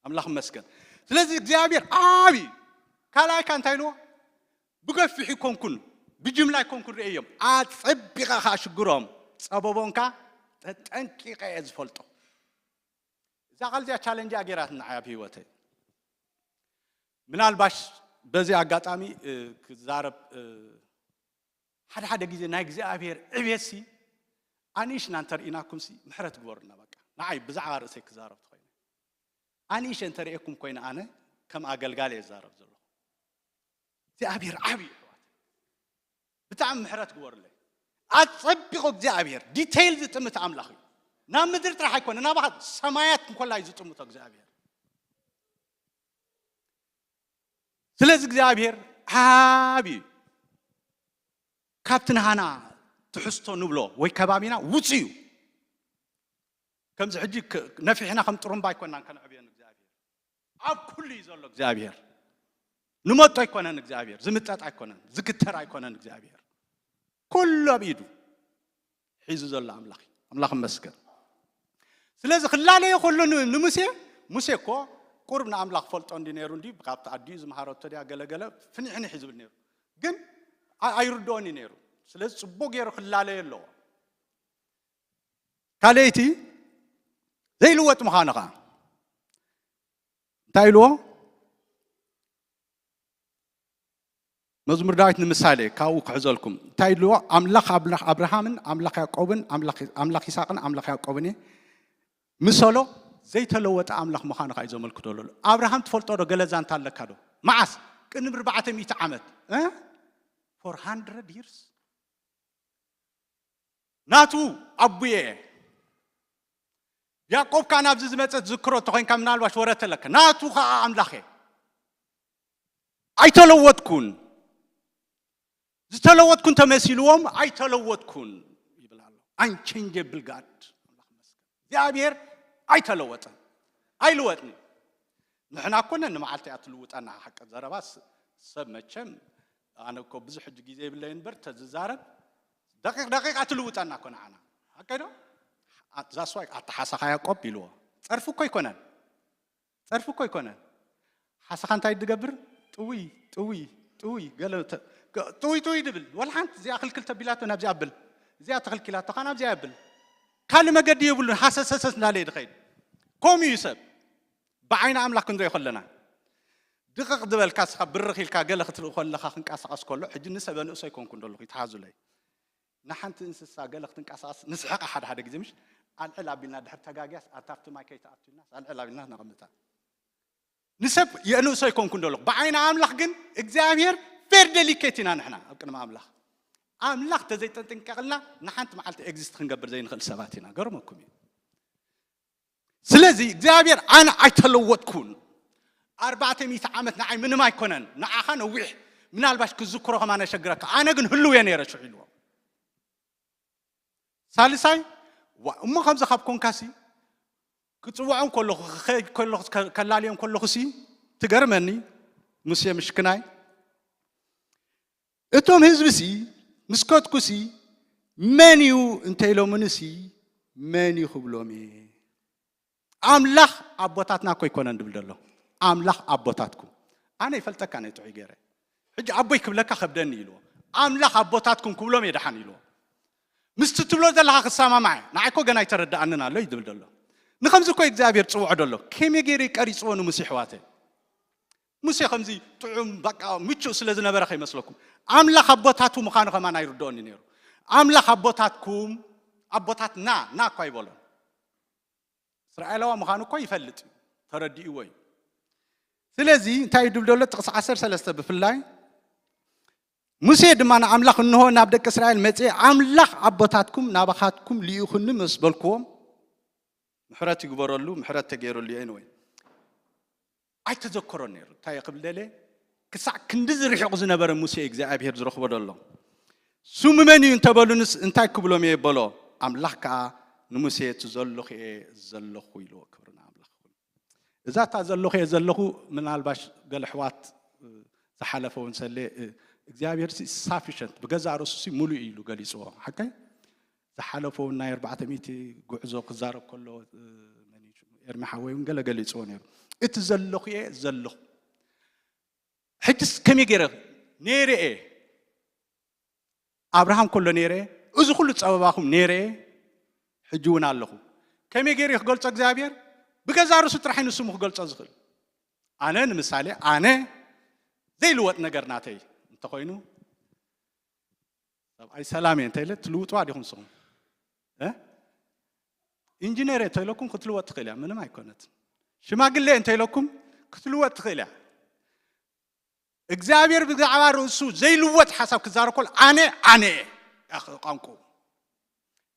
ኣምላኽ መስገን ስለዚ እግዚኣብሔር ዓብዪ ካልኣይካ እንታይ ኢልዎ ብገፊሕ ይኮንኩን ብጅምላ ይኮንኩን ርእዮም ኣፀቢቐ ከዓ ሽግሮም ፀበቦንካ ተጠንቂቐ እየ ዝፈልጦ እዛ ቃል እዚኣ ቻለንጅ ገይራትና እያ ኣብ ህይወተይ ምናልባሽ በዚ ኣጋጣሚ ክዛረብ ሓደ ሓደ ግዜ ናይ እግዚኣብሔር ዕቤትሲ ኣንእሽና እንተርኢናኩምሲ ምሕረት ግበሩና በቃ ንዓይ ብዛዕባ ርእሰይ ክዛረብ ትኮይነ ኣንእሽ እንተርእየኩም ኮይነ ኣነ ከም ኣገልጋሊ እየ ዝዛረብ ዘለኹ እግዚኣብሔር ዓብዪ ይሕዋት ብጣዕሚ ምሕረት ግበሩለይ ኣፀቢቑ እግዚኣብሔር ዲቴይል ዝጥምት ኣምላኽ እዩ ናብ ምድሪ ጥራሕ ኣይኮነ ናባኻ ሰማያት እንኮላይ ዝጥምቶ እግዚኣብሔር ስለዚ እግዚኣብሔር ዓብዪ ካብቲ ንሃና ትሕዝቶ ንብሎ ወይ ከባቢና ውፁ እዩ ከምዚ ሕጂ ነፊሕና ከም ጥሩምባ ኣይኮናን ከነዕብዮ እግዚኣብሔር ኣብ ኩሉ እዩ ዘሎ እግዚኣብሔር ንመጦ ኣይኮነን እግዚኣብሔር፣ ዝምጠጥ ኣይኮነን፣ ዝግተር ኣይኮነን እግዚኣብሔር። ኩሉ ኣብ ኢዱ ሒዙ ዘሎ ኣምላኽ እዩ። ኣምላኽ ይመስገን። ስለዚ ክላለዮ ከሎ ን-፣ ንሙሴ፣ ሙሴ እኮ ቁርብ ንኣምላኽ ፈልጦ እንዲ ነይሩ እንዲ፣ ካብቲ ኣዲኡ ዝመሃረቶ ድያ ገለገለ ፍኒሕኒሕ እዩ ዝብል ነይሩ። ግን ኣ-፣ ኣይርድኦን እዩ ነይሩ። ስለዚ ጽቡቕ ገይሩ ክላለዮ ኣለዎ። ካልኣይቲ ዘይልወጥ ምዃኑ ኸዓ እንታይ ኢልዎ? መዝሙር ዳዊት ንምሳሌ ካብኡ ክሕዘልኩም እንታይ ኢልዎ? ኣምላኽ ኣብራ-፣ ኣብርሃምን ኣምላኽ ያዕቆብን ኣምላኽ፣ ኣምላኽ ይስሐቅን ኣምላኽ ያዕቆብን እየ ምሰሎ ዘይተለወጠ ኣምላኽ ምዃኑ ኸዓ እዩ ዘመልክተሉ ኣሎ። ኣብርሃም ትፈልጦ ዶ? ገለ ዛንታ ኣለካ ዶ? መዓስ? ቅድሚ ኣርባዕተ ሚእቲ ዓመት፣ እ? ፎር ሃንድረድ ይርስ ናቱ ኣቡየ። ያዕቆብ ከኣ ናብዚ ዝመጸ ትዝክሮ እንተኾይንካ ምናልባሽ ወረ ተለካ። ናቱ ከኣ ኣምላኽ እየ። ኣይተለወጥኩን። ዝተለወጥኩን ተመሲልዎም ኣይተለወጥኩን ይብል ኣሎ። Unchangeable God። እግዚኣብሔር ኣይተለወጠን። ኣይልወጥን። ንሕና እኮ ነንመዓልቲ እያ ትልውጠና። ሓቂ ዘረባ ስ-፣ ሰብ መቸም ኣነ እኮ ብዙሕ ሕጂ ግዜ ይብለይ እምበር ተዝዛረብ ደቂቕ ደቂቕ እያ ትልውጠና እኮ ንዓና። ሓቀይ ዶ? ዛስዋይ ኣተሓሳኻ ያዕቆብ ኢልዎ። ጸርፊ እኮ ኣይኮነን። ጸርፊ እኮ ኣይኮነን። ሓሰኻ እንታይ ትገብር? ጥውይ፣ ጥውይ፣ ጥውይ፣ ገለ ተ-፣ ገ-፣ ጥውይ፣ ጥውይ ድብል። ወላ ሓንቲ እዚኣ ክልክል ተቢላቶ ናብዚኣ ብል። እዚኣ ተኽልኪላቶ ኸዓ ናብዚኣ ብል። ካልእ መገዲ የብሉን። ሃሰሰሰስ እንዳለ እዩ ድኸይድ። ከምኡ እዩ ሰብ። ብዓይኒ ኣምላኽ ክንሪኦ ከለና። ድቕቕ ዝበልካ ስኻ ብርኽ ኢልካ ገለ ክትርኢ ከለኻ ክንቀሳቐስ ከሎ፣ ሕጂ ንሰብ ኣንእሶ ኣይኮንኩን ዘለኹ፣ ይትሓዙለይ። ንሓንቲ እንስሳ ገለ ክትንቀሳቐስ ንስሕቕ ሓደ ሓደ ግዜ፣ ምሽ? ኣልዕል ኣቢልና ድሕር ተጋግያስ፣ ኣታ ኣብቲ ማይ ከይትኣቱ ኢልናስ፣ ኣልዕል ኣቢልና ነቐምጣ። ንሰብ የንእሶ ኣይኮንኩን ዘለኹ። ብዓይኒ ኣምላኽ ግን እግዚኣብሔር ቬሪ ደሊኬት ኢና ንሕና ኣብ ቅድሚ ኣምላኽ። ኣምላኽ ተዘይጠንጥንቀቕልና ንሓንቲ መዓልቲ ኤግዚስት ክንገብር ዘይንኽእል ሰባት ኢና። ገርመኩም እዩ። ስለዚ እግዚኣብሔር ኣነ ኣይተለወጥኩን። ኣርባዕተ ሚእቲ ዓመት ንዓይ ምንም ኣይኮነን። ንዓኻ ነዊሕ። ምናልባሽ ክዝክሮ ከማን የሸግረካ። ኣነ ግን ህልው እየ ነይረ ሽዑ ኢልዎ። ሳልሳይ፣ ዋ፣ እሞ ከምዚ ካብ ኮንካሲ፣ ክጽውዖም ከለኹ፣ ክኸይድ ከለኹ፣ ከ-፣ ከላልዮም ከለኹሲ፣ ትገርመኒ፣ ሙሴ ምሽክናይ። እቶም ህዝብሲ፣ ምስ ከድኩሲ፣ መን እዩ እንተ ኢሎምንሲ፣ መን እዩ ክብሎም እየ? ኣምላኽ ኣቦታትና እኮ ኣይኮነን ድብል ደሎ። ኣምላኽ ኣቦታትኩም። ኣነ ይፈልጠካ ነይ ጥዑይ ገይረ። ሕጂ ኣቦይ ክብለካ ከብደኒ ኢልዎ። ኣምላኽ ኣቦታትኩም ክብሎም እየ ደሓን ኢልዎ። ምስቲ ትብሎ ዘለኻ ክሰማማዕ እየ። ንዓይ እኮ ገና ኣይተረድኣንን ኣሎ እዩ ድብል ደሎ። ንኸምዚ እኮ እግዚኣብሔር ጽውዖ ደሎ። ከመይ ገይሩ እዩ ቀሪጽዎ ንሙሴ ኣሕዋተይ? ሙሴ ከምዚ ጥዑም በቃ ምቹእ ስለ ዝነበረ ከይመስለኩም። ኣምላኽ ኣቦታቱ ምዃኑ ከማን ኣይርድኦን እዩ ነይሩ። ኣምላኽ ኣቦታትኩም፣ ኣቦታትና፣ ና እኳ ኣይበሎን። እስራኤላዊ ምዃኑ እኮ ይፈልጥ እዩ፣ ተረዲእዎ እዩ። ስለዚ እንታይ እዩ ድብል ዘሎ ጥቕሲ ዓሰርተ ሰለስተ ብፍላይ፣ ሙሴ ድማ ንኣምላኽ እንሆ ናብ ደቂ እስራኤል መጺኤ ኣምላኽ ኣቦታትኩም ናባኻትኩም ልኢኹኒ ምስ በልክዎም፣ ምሕረት ይግበረሉ፣ ምሕረት ተገይረሉ እዩ። ኤኒወይ፣ ኣይተዘከሮን ነይሩ። እንታይ ክብል ደልየ? ክሳዕ ክንድዚ ርሒቑ ዝነበረ ሙሴ እግዚኣብሔር ዝረኽቦ ደሎ። ስሙ መን እዩ እንተበሉንስ እንታይ ክብሎም እየ በሎ። ኣምላኽ ከኣ ንሙሴ እቲ ዘለኹ እየ ዘለኹ ኢልዎ። ክብሪ ንኣምላኽ ይኹን። እዛ እታ ዘለኹ እየ ዘለኹ ምናልባሽ ገለ ኣሕዋት፣ እ፣ ዝሓለፈ እውን ሰሌ፣ እ፣ እግዚኣብሔር ሲ ሳፊሸንት ብገዛእ ርእሱ ሲ ሙሉእ እዩ ኢሉ ገሊጽዎ። ሓቀይ? ዝሓለፈ እውን ናይ ኣርባዕተ ሚእቲ ጉዕዞ ክዛረብ ከሎ፣ እ፣ መን እዩ ሽሙ? ኤርሚ ሓወይ እውን ገለ ገሊጽዎ ነይሩ። እቲ ዘለኹ እየ ዘለኹ። ሕጅስ ከመይ ገይረ? ነይረ እየ። ኣብርሃም ከሎ ነይረ እየ። እዚ ኩሉ ጸበባኹም ነይረ እየ። ሕጂ እውን ኣለኹ። ከመይ ገይሩ እዩ ክገልጾ እግዚኣብሔር? ብገዛእ ርእሱ ጥራሕ እዩ ንስሙ ክገልጾ ዝኽእል። ኣነ ንምሳሌ፣ ኣነ ዘይልወጥ ነገር ናተይ እንተኾይኑ፣ ሰብኣይ ሰላም እየ እንተኢለ ትልውጥዋ ዲኹም ንስኹም? እ? ኢንጂነር እየ እንተኢለኩም ክትልወጥ ትኽእል እያ፣ ምንም ኣይኮነትን። ሽማግሌ እየ እንተኢለኩም ክትልወጥ ትኽእል እያ። እግዚኣብሔር ብዛዕባ ርእሱ ዘይልወጥ ሓሳብ ክዛረብ ከሎ ኣነ፣ ኣነ እየ። ያኽ-፣ ቋንቋኡ።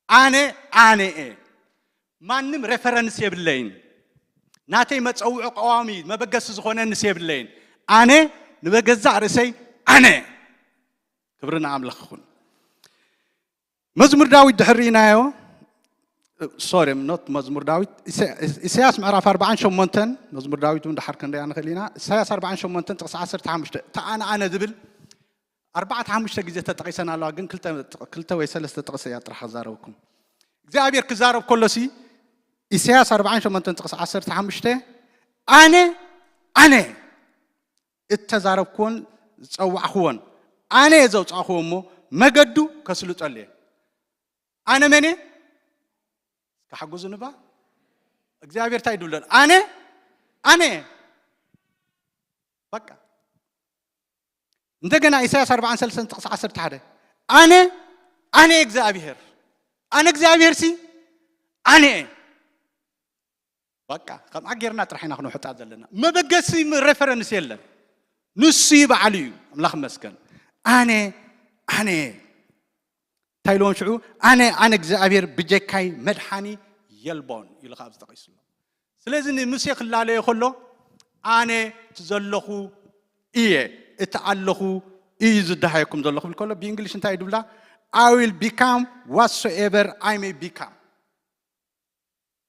ኣነ፣ ኣነ እየ። ማንም ሬፈረንስ የብለይን። ናተይ መጸውዒ ቀዋሚ መበገሲ ዝኾነንስ የብለይን። ኣነ ንበገዛእ ርእሰይ ኣነ። ክብሪ ንኣምላኽ ይኹን። መዝሙር ዳዊት ድሕር ርኢናዮ፣ ሶሪ፣ ኖት መዝሙር ዳዊት፣ ኢሳ- ኢሳያስ ምዕራፍ ኣርባዓን ሸሞንተን፣ መዝሙር ዳዊት እውን ድሓር ክንደያ ንኽእል ኢና። ኢሳያስ ኣርባዓን ሸሞንተን ጥቕሲ ዓሰርተ ሓሙሽተ፣ እታ ኣነ ኣነ ዝብል ኣርባዕተ ሓሙሽተ ግዜ ተጠቒሰን ኣለዋ፣ ግን ክልተ ወይ ሰለስተ ጥቕሲ እያ ጥራሕ ክዛረበኩም። እግዚኣብሔር ክዛረብ ከሎሲ፣ ኢሳያስ ኣርባዓን ሸሞንተን ጥቕሲ ዓሰርተ ሓሙሽተ፣ ኣነ ኣነ እተዛረብክዎን ዝጸዋዕኽዎን፣ ኣነ እየ ዘውጻእኽዎ እሞ፣ መገዱ ከስልጠሉ እየ። ኣነ መን እየ? እስከ ሓግዙኒ ባ። እግዚኣብሔር እንታይ ይድብለል? ኣነ ኣነ እየ። በቃ። እንደገና ኢሳያስ ኣርባዓን ሰለስተን ጥቕሲ ዓሰርተ ሓደ፣ ኣነ ኣነ እግዚኣብሔር፣ ኣነ እግዚኣብሔር ሲ ኣነ እየ። በቃ፣ ከምኣ ጌርና ጥራሕ ኢና ክንውሕጣ ዘለና። መበገሲ፣ ም- ሬፈረንስ የለን። ንሱ እዩ በዓሉ እዩ። ኣምላኽ ይመስገን። ኣነ ኣነ እንታይ ኢልዎም ሽዑ? ኣነ ኣነ እግዚኣብሔር፣ ብጀካይ መድሓኒ የልቦን ኢሉ ካብ ዝጠቒስሎ። ስለዚ ንሙሴ ክላለዮ ከሎ፣ ኣነ እቲ ዘለኹ እየ፣ እቲ ኣለኹ እዩ ዝደሃየኩም ዘለኹ ብል ከሎ፣ ብእንግሊሽ እንታይ ድብላ? I will become whatsoever I may become።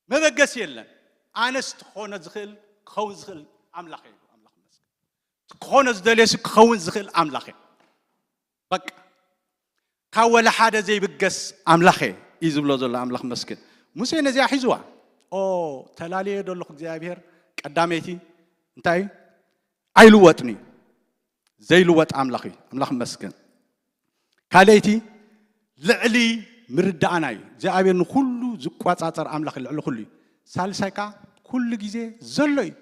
መበገሲ የለን። ኣነስ ክኾነ ዝኽእል፣ ክኸውን ዝኽእል ኣምላኽ እዩ። ኣምላኽ ይመስገን። ክኾነ ዝደልየሲ ክኸውን ዝኽእል ኣምላኽ እዩ። በቃ፣ ካብ ወላ ሓደ ዘይብገስ ኣምላኽ እዩ ዝብሎ ዘሎ። ኣምላኽ ይመስገን። ሙሴ ነዚኣ ሒዝዋ። ኦ፣ ተላልየ ዘለኹ እግዚኣብሔር፣ ቀዳመይቲ እንታይ እዩ? ኣይልወጥን እዩ። ዘይልወጥ ኣምላኽ እዩ። ኣምላኽ ይመስገን። ካልኣይቲ፣ ልዕሊ ምርዳእና እዩ። እግዚኣብሔር ንኹሉ ዝቋጻጸር ኣምላኽ እዩ፣ ልዕሊ ኩሉ እዩ። ሳልሳይ ከኣ፣ ኩሉ ግዜ ዘሎ እዩ።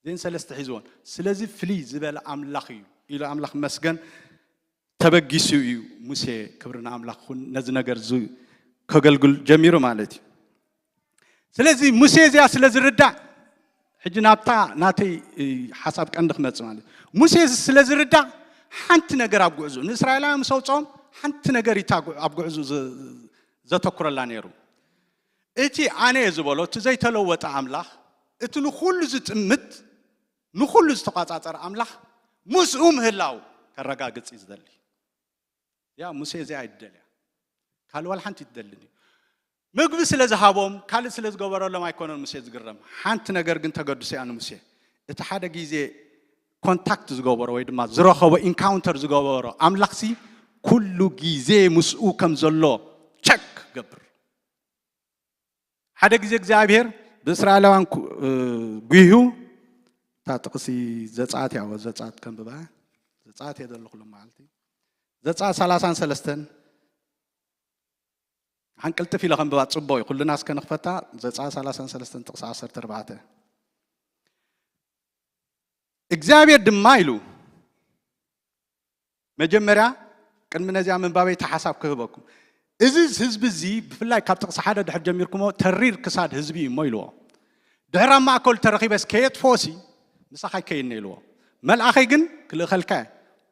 እዘን ሰለስተ ሒዝዎን። ስለዚ ፍልይ ዝበለ ኣምላኽ እዩ ኢሉ፣ ኣምላኽ ይመስገን፣ ተበጊሱ እዩ ሙሴ፣ ክብሪ ንኣምላኽ ይኹን፣ ነዚ ነገር እዚ ከገልግል ጀሚሩ ማለት እዩ። ስለዚ ሙሴ እዚኣ ስለ ዝርዳእ፣ ሕጂ ናብታ ናተይ፣ እ፣ ሓሳብ ቀንዲ ክመጽእ ማለት እዩ። ሙሴ እዚ ስለ ዝርዳእ፣ ሓንቲ ነገር ኣብ ጉዕዞ፣ ንእስራኤላውያን ምስ ኣውጽኦም፣ ሓንቲ ነገር እዩ እታ ጉ-፣ ኣብ ጉዕዞ ዘ-፣ ዘተኩረላ ነይሩ። እቲ ኣነ እየ ዝበሎ፣ እቲ ዘይተለወጠ ኣምላኽ፣ እቲ ንኹሉ ዝጥምት፣ ንኹሉ ዝተቋጻጸረ ኣምላኽ ምስኡ ምህላው ከረጋግጽ እዩ ዝደሊ። ያ ሙሴ እዚኣ ኣይትደልያ። ካልእ ዋላ ሓንቲ ኣይትደልን እዩ። ምግቢ ስለ ዝሃቦም፣ ካልእ ስለ ዝገበረሎም ኣይኮነን ሙሴ ዝግረም። ሓንቲ ነገር ግን ተገድሶ እያ ንሙሴ። እቲ ሓደ ግዜ ኮንታክት ዝገበሮ ወይ ድማ ዝረኸቦ፣ ኢንካውንተር ዝገበሮ ኣምላኽሲ፣ ኩሉ ግዜ ምስኡ ከም ዘሎ ቸክ ገብር። ሓደ ግዜ እግዚኣብሔር ብእስራኤላውያን ኩ-፣ እ፣ ጉሂዩ፣ እታ ጥቕሲ ዘጸኣት እያ፣ ዘጸኣት ከንብባ። ዘጸኣት እየ ዘለኹ ሎም መዓልቲ። ዘጸኣት ሰላሳን ሰለስተን፣ ሓንቅልጥፍ ኢለ ከንብባ፣ ጽቡቕ እዩ። ኩልና እስከ ንኽፈታ። ዘጸኣት ሰላሳን ሰለስተን ጥቕሲ ዓሰርተ ኣርባዕተ። እግዚኣብሔር ድማ ኢሉ፣ መጀመርያ ቅድሚ ነዚኣ ምንባበይ እቲ ሓሳብ ክህበኩም። እዚ ህዝቢ እዚ ብፍላይ ካብ ጥቕሲ ሓደ ድሕር ጀሚርኩሞ ተሪር ክሳድ ህዝቢ እዩ እሞ ኢልዎ። ድሕር ኣብ ማእከሉ ተረኺበስ ከየጥፍኦሲ ምሳኻ ይከይድኒ ኢልዎ። መልኣኸይ ግን ክልእኸልካ እየ፣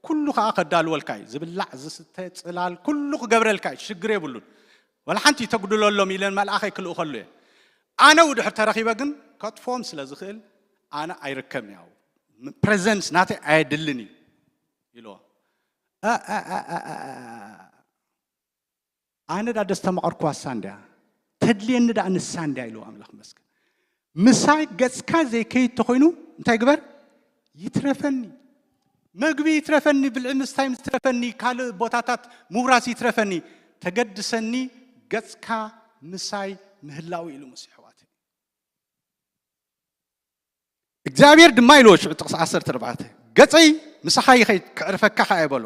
ኩሉ ኸኣ ከዳልወልካ እዩ፣ ዝብላዕ ዝስተ ጽላል ኩሉ ክገብረልካ እዩ፣ ሽግር የብሉን። ዋላ ሓንቲ ተጉድለሎም ኢለን መልኣኸይ ክልእኸሉ እየ። ኣነ ው ድሕር ተረኺበ ግን ከጥፍኦም ስለ ዝኽእል ኣነ ኣይርከብን እየ። ፕሬዘንስ ናተይ ኣየድልን እዩ ኢልዎ። ኣ፣ ኣ፣ ኣ፣ ኣ፣ ኣ፣ ኣ። ኣነ ዳ ደስተማቐርኩዋ እሳ እንድያ፣ ተድልየኒ ዳ ንሳ እንድያ ኢልዎ ኣምላኽ መስገን። ምሳይ ገጽካ ዘይከይድ ተኾይኑ እንታይ ግበር? ይትረፈኒ። መግቢ ይትረፈኒ፣ ብልዒ ምስታይ ይትረፈኒ፣ ካልእ ቦታታት ምውራስ ይትረፈኒ። ተገድሰኒ፣ ገጽካ ምሳይ ምህላው ኢሉ ሙሴ ኣሕዋተይ። እግዚኣብሔር ድማ ኢልዎ ሽዑ ጥቕሲ ዓሰርተ ኣርባዕተ፣ ገጸይ ምሳኻ ይኸይድ ክዕርፈካ ኸኣ እየ በሎ።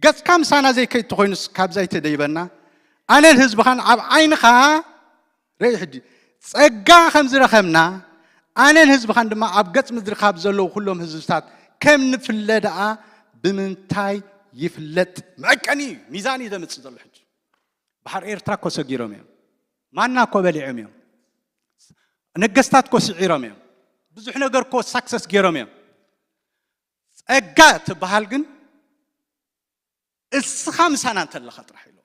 ገጽካ ምሳና ዘይከይድ ተኾይኑስ ካብዛ ኣይተደይበና? ኣነን ህዝብኻን ኣብ ዓይንኻ ርእይ ሕጂ ጸጋ ከም ዝረኸብና ኣነን ህዝብኻን ድማ ኣብ ገጽ ምድሪ ካብ ዘለዉ ኩሎም ህዝብታት ከም ንፍለ ደኣ ብምንታይ ይፍለጥ? መዐቀኒ እዩ፣ ሚዛን እዩ ዘምጽእ ዘሎ። ሕጂ ባሕሪ ኤርትራ እኮ ሰጊሮም እዮም። ማና እኮ በሊዖም እዮም። ነገስታት እኮ ስዒሮም እዮም። ብዙሕ ነገር እኮ ሳክሰስ ገይሮም እዮም። ጸጋ ትበሃል ግን እስኻ ምሳና እንተለኻ ጥራሕ ኢሎ።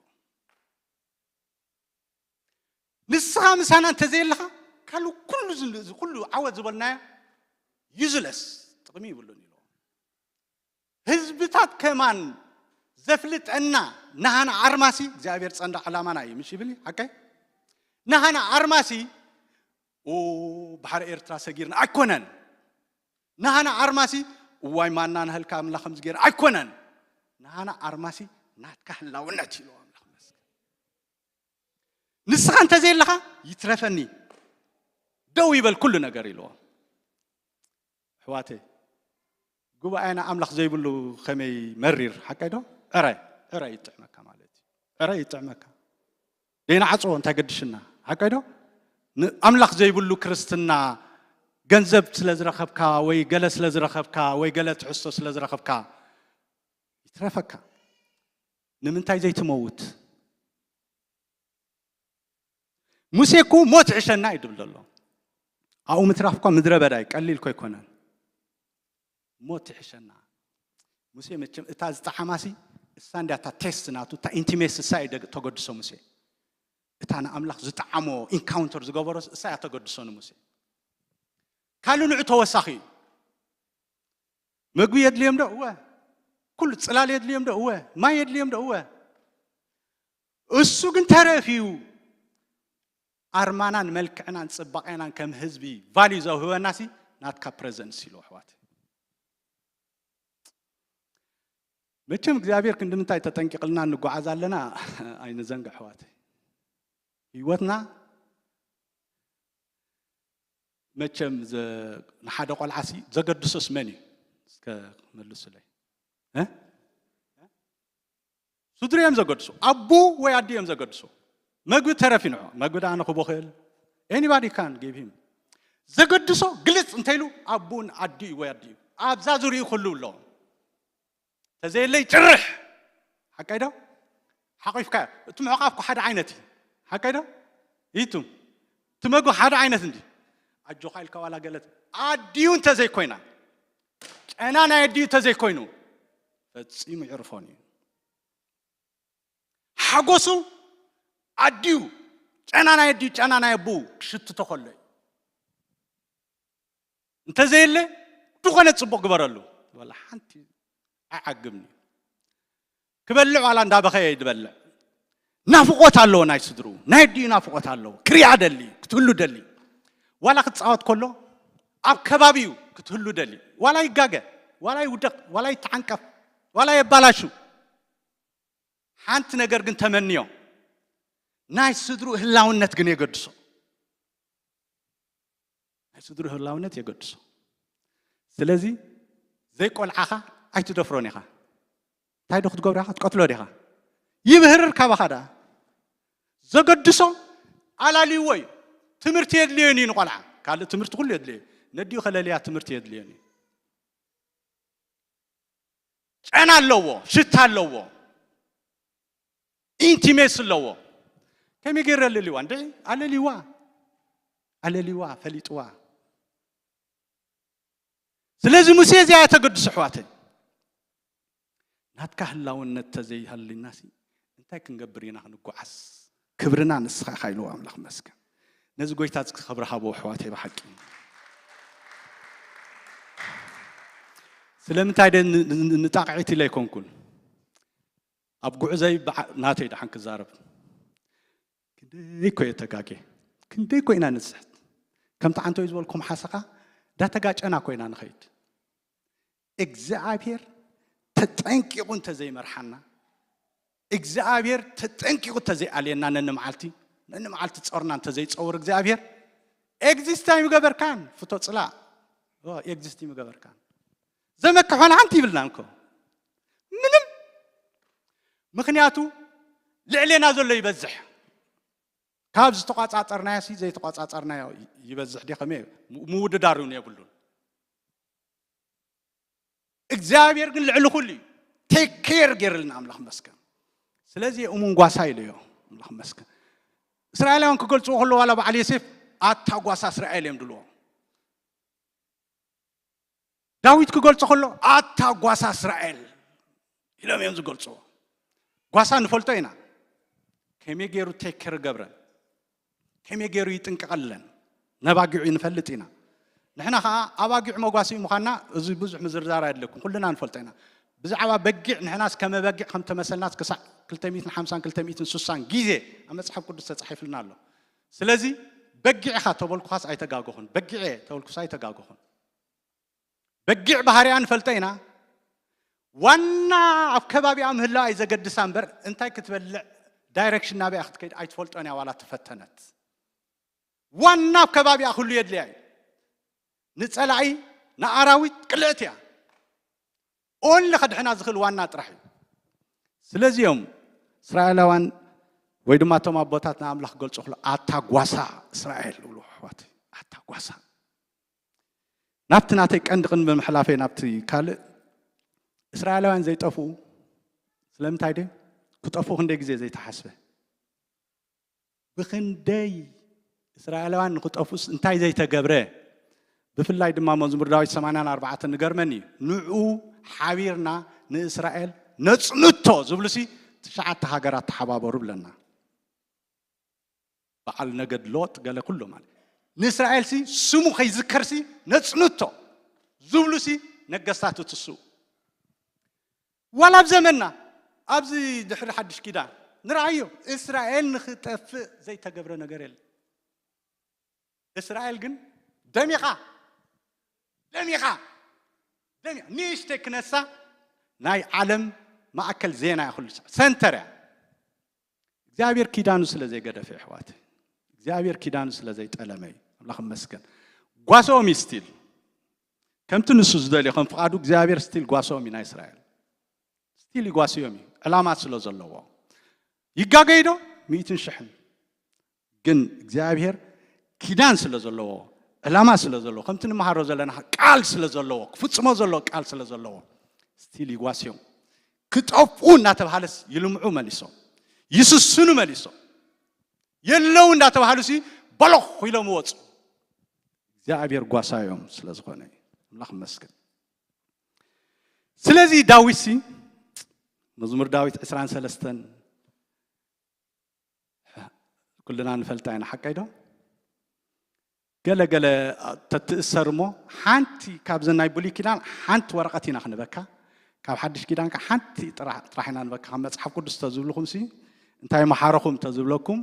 ንስኻ ምሳና እንተዘየለኻ ካልእ ኩሉ ዝን-፣ እዚ ኩሉ ዓወት ዝበልናዮ ዩዝለስ፣ ጥቕሚ ይብሉን ኢሎ። ህዝብታት ከማን ዘፍልጠና ናሃና ዓርማሲ እግዚኣብሔር ጸንዳ ዕላማና እዩ። ምሽ ይብል ሓቀይ? ናሃና ኣርማሲ ኦ ባሕሪ ኤርትራ ሰጊርና ኣይኮነን። ናሃና ኣርማሲ እዋይ ማና ናህልካ ኣምላኽ ከምዚ ገይር ኣይኮነን። ናሃና ኣርማሲ ናትካ ህላውነት ኢልዎ ኣምላኽ መስገን። ንስኻ እንተዘየለኻ ይትረፈኒ፣ ደው ይበል ኩሉ ነገር ኢልዎ። ኣሕዋተይ፣ ጉባኤና ኣምላኽ ዘይብሉ ከመይ መሪር ሓቀይ ዶ? ዕረ ዕረ ይጥዕመካ ማለት እዩ። ዕረ ይጥዕመካ። ደይና ዓጽዎ እንታይ ገድሽና ሓቀይ ዶ? ኣምላኽ ዘይብሉ ክርስትና ገንዘብ ስለ ዝረኸብካ ወይ ገለ ስለ ዝረኸብካ ወይ ገለ ትሕዝቶ ስለ ዝረኸብካ ይትረፈካ። ንምንታይ ዘይትመውት? ሙሴ እኮ ሞት ይሕሸና እዩ ድብል ዘሎ። ኣብኡ ምትራፍ እኳ ምድረ በዳ እዩ፣ ቀሊል እኮ ኣይኮነን። ሞት ይሕሸና። ሙሴ መቸም እታ ዝጠዓማሲ እሳ እንዲያ እታ ቴስት ናቱ፣ እታ ኢንቲሜሲ እሳ እዩ ደግ-፣ ተገድሶ ሙሴ። እታ ንኣምላኽ ዝጠዓሞ ኢንካውንተር ዝገበሮስ እሳ እያ ተገድሶ ንሙሴ። ካልእ ንዑ ተወሳኺ እዩ። መግቢ የድልዮም ዶ? እወ። ኩሉ ጽላል የድልዮም ዶ? እወ። ማይ የድልዮም ዶ? እወ። እሱ ግን ተረፍ እዩ። ኣርማናን መልክዕናን ጽባቄናን ከም ህዝቢ ቫልዩ ዘውህበናሲ ናትካ ፕረዘንስ ኢሉ ኣሕዋት። መቸም እግዚኣብሔር ክንዲ ምንታይ ተጠንቂቕልና እንጓዓዝ ኣለና ኣይንዘንግ ኣሕዋት። ህይወትና መቸም ዘ-፣ ንሓደ ቆልዓሲ ዘገድሶስ መን እዩ? እስከ መልሱለይ። እ? ስድሩ እዮም ዘገድሱ። ኣቡ ወይ ኣዲ እዮም ዘገድሱ። መግቢ ተረፍ ይንዖ። መግቢ ደኣ ንኽቦ ክእል። Anybody can give him። ዘገድሶ ግልጽ እንተኢሉ ኣቡን ኣዲ ወይ ኣዲ እዩ። ኣብዛ ዙሪኡ ክህሉ ኣለዎ። ተዘየለይ ጭርሕ። ሓቀይ ዶ? ሓቂፍካ። እቲ ምሕቃፍ እኮ ሓደ ዓይነት እዩ። ሓቀይ ዶ? ይቱ። እቲ መግቢ ሓደ ዓይነት እንዲ። ኣጆኻ ኢልካ ዋላ ገለት። ኣዲኡ እንተዘይኮይና። ጨና ናይ ኣዲኡ እንተዘይኮይኑ። ፈጺሙ ይዕርፎን እዩ። ሓጎሱ ኣዲኡ፣ ጨና ናይ ኣዲኡ፣ ጨና ናይ ኣቦኡ ክሽትቶ ከሎ እዩ። እንተዘየለ፣ ዝኾነ ጽቡቕ ግበረሉ። ወላ ሓንቲ ኣይዓግብን እዩ። ክበልዕ ዋላ እንዳበኸየ እዩ ዝበልዕ። ናፍቖት ኣለዎ ናይ ስድርኡ፣ ናይ ኣዲኡ ናፍቖት ኣለዎ። ክሪኣ ደሊ፣ ክትህሉ ደሊ። ዋላ ክጻወት ከሎ፣ ኣብ ከባቢኡ ክትህሉ ደሊ። ዋላ ይጋገ፣ ዋላ ይውደቕ፣ ዋላ ይተዓንቀፍ፣ ዋላ የባላሹ። ሓንቲ ነገር ግን ተመንዮ፣ ናይ ስድርኡ ህላውነት ግን የገድሶ። ናይ ስድርኡ ህላውነት የገድሶ። ስለዚ ዘይቆልዓኻ ኣይትደፍሮን ኢኻ። እንታይ ዶ ክትገብሮ ኢኻ? ትቀትሎ ዲኻ? ይብህርር ካባኻ ደኣ። ዘገድሶ ኣላልይዎ እዩ። ትምህርቲ የድልዮን እዩ ንቆልዓ። ካልእ ትምህርቲ ኩሉ የድልዮ እዩ። ነዲኡ ከለልያ ትምህርቲ የድልዮን እዩ። ጨና ኣለዎ፣ ሽታ ኣለዎ፣ ኢንቲሜሲ ኣለዎ። ከመይ ገይረ ኣለልዋ? እንድዒ ኣለልዋ፣ ኣለልዋ፣ ፈሊጥዋ። ስለዚ ሙሴ እዚኣ እያ ተገድሶ፣ ኣሕዋተይ። ናትካ ህላውነት ተዘይሃልናሲ እንታይ ክንገብር ኢና ክንጓዓዝ? ክብርና ንስኻ ኢኻ ኢልዎ ኣምላኽ መስገን። ነዚ ጎይታ እዚ ክብሪ ሃቦ ኣሕዋተይ ብሓቂ። ስለምንታይ ደ ን-፣ ን-፣ ን-፣ ንጣቕዒት ኢለ ኣይኮንኩን። ኣብ ጉዕዘይ ብዓ-፣ ናተይ ደሓን ክዛረብ። ክንደይ እኮ እየ ተጋጌ። ክንደይ እኮ ኢና ንስሕት። ከምቲ ዓንቶይ ዝበልኩም ሓሰኻ፣ ዳተጋጨና እኮ ኢና ንኸይድ። እግዚኣብሔር ተጠንቂቑ እንተዘይመርሓና፣ እግዚኣብሔር ተጠንቂቑ እንተዘይኣልየና ነኒ መዓልቲ፣ ነኒ መዓልቲ ጾርና እንተዘይጸውር እግዚኣብሔር፣ ኤግዚስት ኣይምገበርካን፣ ፍቶ ጽላእ። ኦ፣ ኤግዚስት ኣይምገበርካን። ዘመክሖን ሓንቲ ይብልናን እኮ። ምንም። ምኽንያቱ ልዕሌና ዘሎ ይበዝሕ። ካብ ዝተቋጻጸርናዮ ሲ ዘይተቋጻጸርናዮ ይበዝሕ ድዩ? ከመይ? ም-፣ ምውድዳር እውን የብሉን። እግዚኣብሔር ግን ልዕሊ ኩሉ እዩ። ቴክ ኬር ገይርልና ኣምላኽ መስገን። ስለዚ እሙን ጓሳ ኢለዮ ኣምላኽ መስገን። እስራኤላውያን ክገልጽዎ ከለዉ ዋላ በዓል ዮሴፍ ኣታ ጓሳ እስራኤል እዮም ድልዎ። ዳዊት ክገልጾ ከሎ ኣታ ጓሳ እስራኤል ኢሎም እዮም ዝገልጽዎ። ጓሳ ንፈልጦ ኢና። ከመይ ገይሩ ቴክ ኬር ገብረን፣ ከመይ ገይሩ ይጥንቀቐለን፣ ነባጊዑ ንፈልጥ ኢና። ንሕና ኸዓ ኣባጊዕ መጓስኢ ምዃንና እዚ ብዙሕ ምዝርዛር ኣየድለኩም፣ ኩልና ንፈልጦ ኢና። ብዛዕባ በጊዕ ንሕናስ ከመ በጊዕ ከም ተመሰልናስ ክሳዕ ክልተ ሚእትን ሓምሳን ክልተ ሚእትን ስሳን ግዜ ኣብ መጽሓፍ ቅዱስ ተጻሒፍልና ኣሎ። ስለዚ በጊዕ ኢኻ ተበልኩኻስ ኣይተጋገኹን፣ በጊዕ እየ ተበልኩስ ኣይተጋገኹን። በጊዕ ባህሪያ ንፈልጠ ኢና። ዋና ኣብ ከባቢኣ ምህላዋ እዩ ዘገድሳ እምበር እንታይ ክትበልዕ ዳይሬክሽን ናበይ ክትከይድ ኣይትፈልጦን እያ ዋላ ተፈተነት። ዋና ኣብ ከባቢኣ ክህሉ የድልያ እዩ። ንጸላኢ ንኣራዊት ቅልዕቲ እያ። ኦንሊ ከድሕና ዝኽእል ዋና ጥራሕ እዩ። ስለዚ እዮም እስራኤላውያን ወይ ድማ እቶም ኣቦታት ንኣምላኽ ክገልጹ ክሎ ኣታ ጓሳ እስራኤል ይብሉ ኣሕዋት። ኣታ ጓሳ ናብቲ ናተይ ቀንዲ ቅድሚ ምሕላፈይ ናብቲ ካልእ እስራኤላውያን ዘይጠፍኡ ስለምንታይ ደ ክጠፍኡ ክንደይ ግዜ ዘይተሓስበ ብክንደይ እስራኤላውያን ንክጠፉስ እንታይ ዘይተገብረ ብፍላይ ድማ መዝሙር ዳዊት ሰማንያን ኣርባዕተን ንገርመኒ እዩ ንዑ ሓቢርና ንእስራኤል ነጽንቶ ዝብሉሲ ትሽዓተ ሃገራት ተሓባበሩ ብለና በዓል ነገድ ሎጥ ገለ ኩሉ ማለት ንእስራኤል ሲ ስሙ ከይዝከር ሲ ነጽንቶ ዝብሉ ሲ ነገስታት እትስኡ ዋላ ኣብ ዘመንና ኣብዚ ድሕሪ ሓድሽ ኪዳን ንርኣዮ እስራኤል ንክጠፍእ ዘይተገብረ ነገር የለ እስራኤል ግን ደሚኻ ደሚኻ ደሚኻ ንእሽተይ ክነሳ ናይ ዓለም ማእከል ዜና እያ ኩሉ ሰንተር እያ እግዚኣብሔር ኪዳኑ ስለ ዘይገደፈ ይሕዋት እግዚኣብሔር ኪዳኑ ስለ ዘይጠለመ እዩ ኣምላኽ መስገን ጓሶም እዩ ስቲል ከምቲ ንሱ ዝደልዮ ከም ፍቓዱ እግዚኣብሔር ስቲል ጓሶም እዩ ናይ እስራኤል ስቲል ይጓስዮም እዩ ዕላማ ስለ ዘለዎ ይጋገይ ዶ ሚእትን ሽሕን ግን እግዚኣብሔር ኪዳን ስለ ዘለዎ ዕላማ ስለ ዘለዎ ከምቲ ንመሃሮ ዘለና ቃል ስለ ዘለዎ ክፍጽሞ ዘለዎ ቃል ስለ ዘለዎ ስቲል ይጓስዮም ክጠፍኡ እናተባሃለስ ይልምዑ መሊሶም ይስስኑ መሊሶም የለው እንዳተባሃሉ ሲ በሎኽ ኢሎም ወፁ እግዚኣብሔር ጓሳዮም ስለ ዝኾነ ኣምላኽ መስገን ስለዚ ዳዊት ሲ መዝሙር ዳዊት ዕስራን ሰለስተን ኩልና ንፈልጣ ኢና ሓቀይ ዶ ገለ ገለ ተትእሰር እሞ ሓንቲ ካብዘን ናይ ብሉይ ኪዳን ሓንቲ ወረቐት ኢና ክንበካ ካብ ሓድሽ ኪዳን ሓንቲ ጥራሕ ኢና ንበካ ካብ መፅሓፍ ቅዱስ ተዝብልኹም ሲ እንታይ መሓረኹም ተዝብለኩም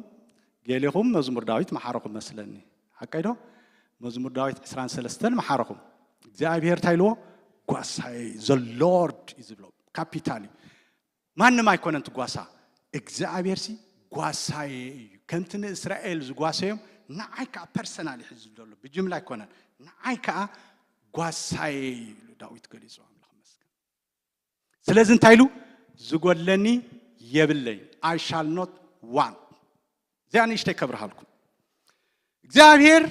ገሊኹም መዝሙር ዳዊት መሓረኹም መስለኒ ሓቀይ ዶ መዝሙር ዳዊት ዕስራን ሰለስተን መሓረኹም እግዚኣብሔር እንታይ ኢልዎ ጓሳይ ዘሎርድ እዩ ዝብሎ ካፒታል እዩ ማንም ኣይኮነን ትጓሳ እግዚኣብሔር ሲ ጓሳየ እዩ ከምቲ ንእስራኤል ዝጓሰዮም ንዓይ ከዓ ፐርሰናል ይሕዝ ዘሎ ብጅምላ ኣይኮነን ንዓይ ከዓ ጓሳየ እዩ ዳዊት ገሊፁ ኣምላኽ መስገን ስለዚ እንታይ ኢሉ ዝጎድለኒ የብለይ I shall not want እዚኣ ንእሽተይ ከብርሃልኩም እግዚኣብሔር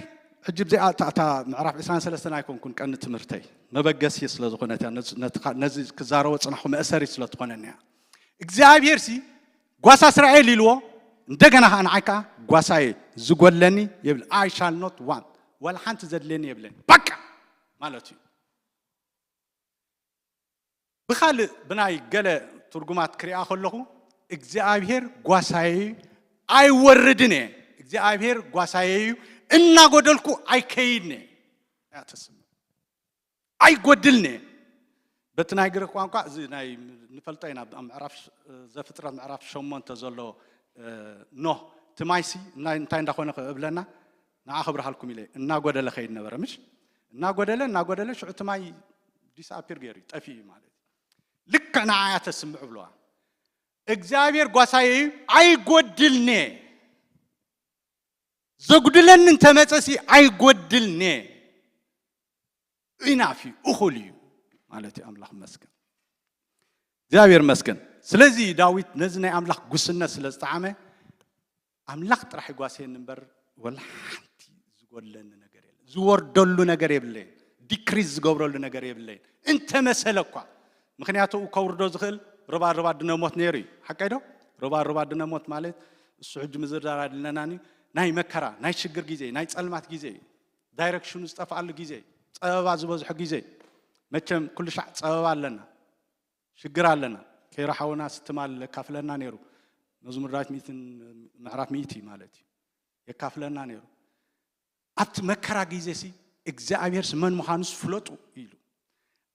ሕጂ ብዚኣ እታ ምዕራፍ ዕስራን ሰለስተን ኣይኮንኩን ቀኒ ትምህርተይ መበገሲ ስለ ዝኾነት እያ ነዚ ክዛረቦ ፅናኹ መእሰሪ ስለ ትኾነኒ እያ እግዚኣብሔር ሲ ጓሳ እስራኤል ኢልዎ እንደገና ከዓ ንዓይ ከዓ ጓሳየ ዝጎድለኒ የብል I shall not want ወላ ሓንቲ ዘድልየኒ የብለኒ በቃ ማለት እዩ ብኻልእ ብናይ ገለ ትርጉማት ክሪኣ ከለኹ እግዚኣብሔር ጓሳየ ኣይወርድን እየ እግዚኣብሔር ጓሳየ እዩ እናጎደልኩ ኣይከይድን እየ እያ ተስምዕ ኣይጎድልን እየ በቲ ናይ ግሪክ ቋንቋ እዚ ናይ ንፈልጦ ኢና ኣብ ምዕራፍ ዘፍጥረት ምዕራፍ ሸሞንተ ዘሎ ኖህ ትማይሲ እንታይ እንዳኾነ እብለና ንዓ ክብርሃልኩም ኢለ እናጎደለ ከይድ ነበረ ምሽ እናጎደለ እናጎደለ ሽዑ ትማይ ዲስኣፒር ገይሩ ጠፊኡ ማለት እዩ ልክዕ ንዓያ ተስምዕ ብለዋ እግዚኣብሔር ጓሳየ እዩ ኣይጎድልኔ ዘጉድለኒ እንተመፀሲ ኣይጎድልኔ ኢናፍ እዩ እኹል እዩ ማለት እዩ ኣምላኽ መስገን እግዚኣብሔር መስገን ስለዚ ዳዊት ነዚ ናይ ኣምላኽ ጉስነት ስለ ዝጠዓመ ኣምላኽ ጥራሕ ይጓስየኒ እምበር ወላ ሓንቲ ዝጎድለኒ ነገር የለ ዝወርደሉ ነገር የብለይ ዲክሪዝ ዝገብረሉ ነገር የብለይ እንተመሰለ እኳ ምክንያቱ ከውርዶ ዝኽእል ርባ ርባ ድነሞት ነይሩ እዩ ሓቀይ ዶ ርባ ርባ ድነሞት ማለት እሱ ሕጂ ምዝርዛር ኣድለናን እዩ ናይ መከራ ናይ ሽግር ግዜ ናይ ጸልማት ግዜ እዩ ዳይረክሽኑ ዝጠፍኣሉ ግዜ ጸበባ ዝበዝሖ ግዜ መቸም ኩሉ ሻዕ ጸበባ ኣለና ሽግር ኣለና ከይረ ሓውና ስትማል የካፍለና ነይሩ መዝሙር ዳዊት ምዕራፍ ሚእቲ ማለት እዩ የካፍለና ነይሩ ኣብቲ መከራ ግዜ ሲ እግዚኣብሔር መን ምዃኑስ ፍለጡ ኢሉ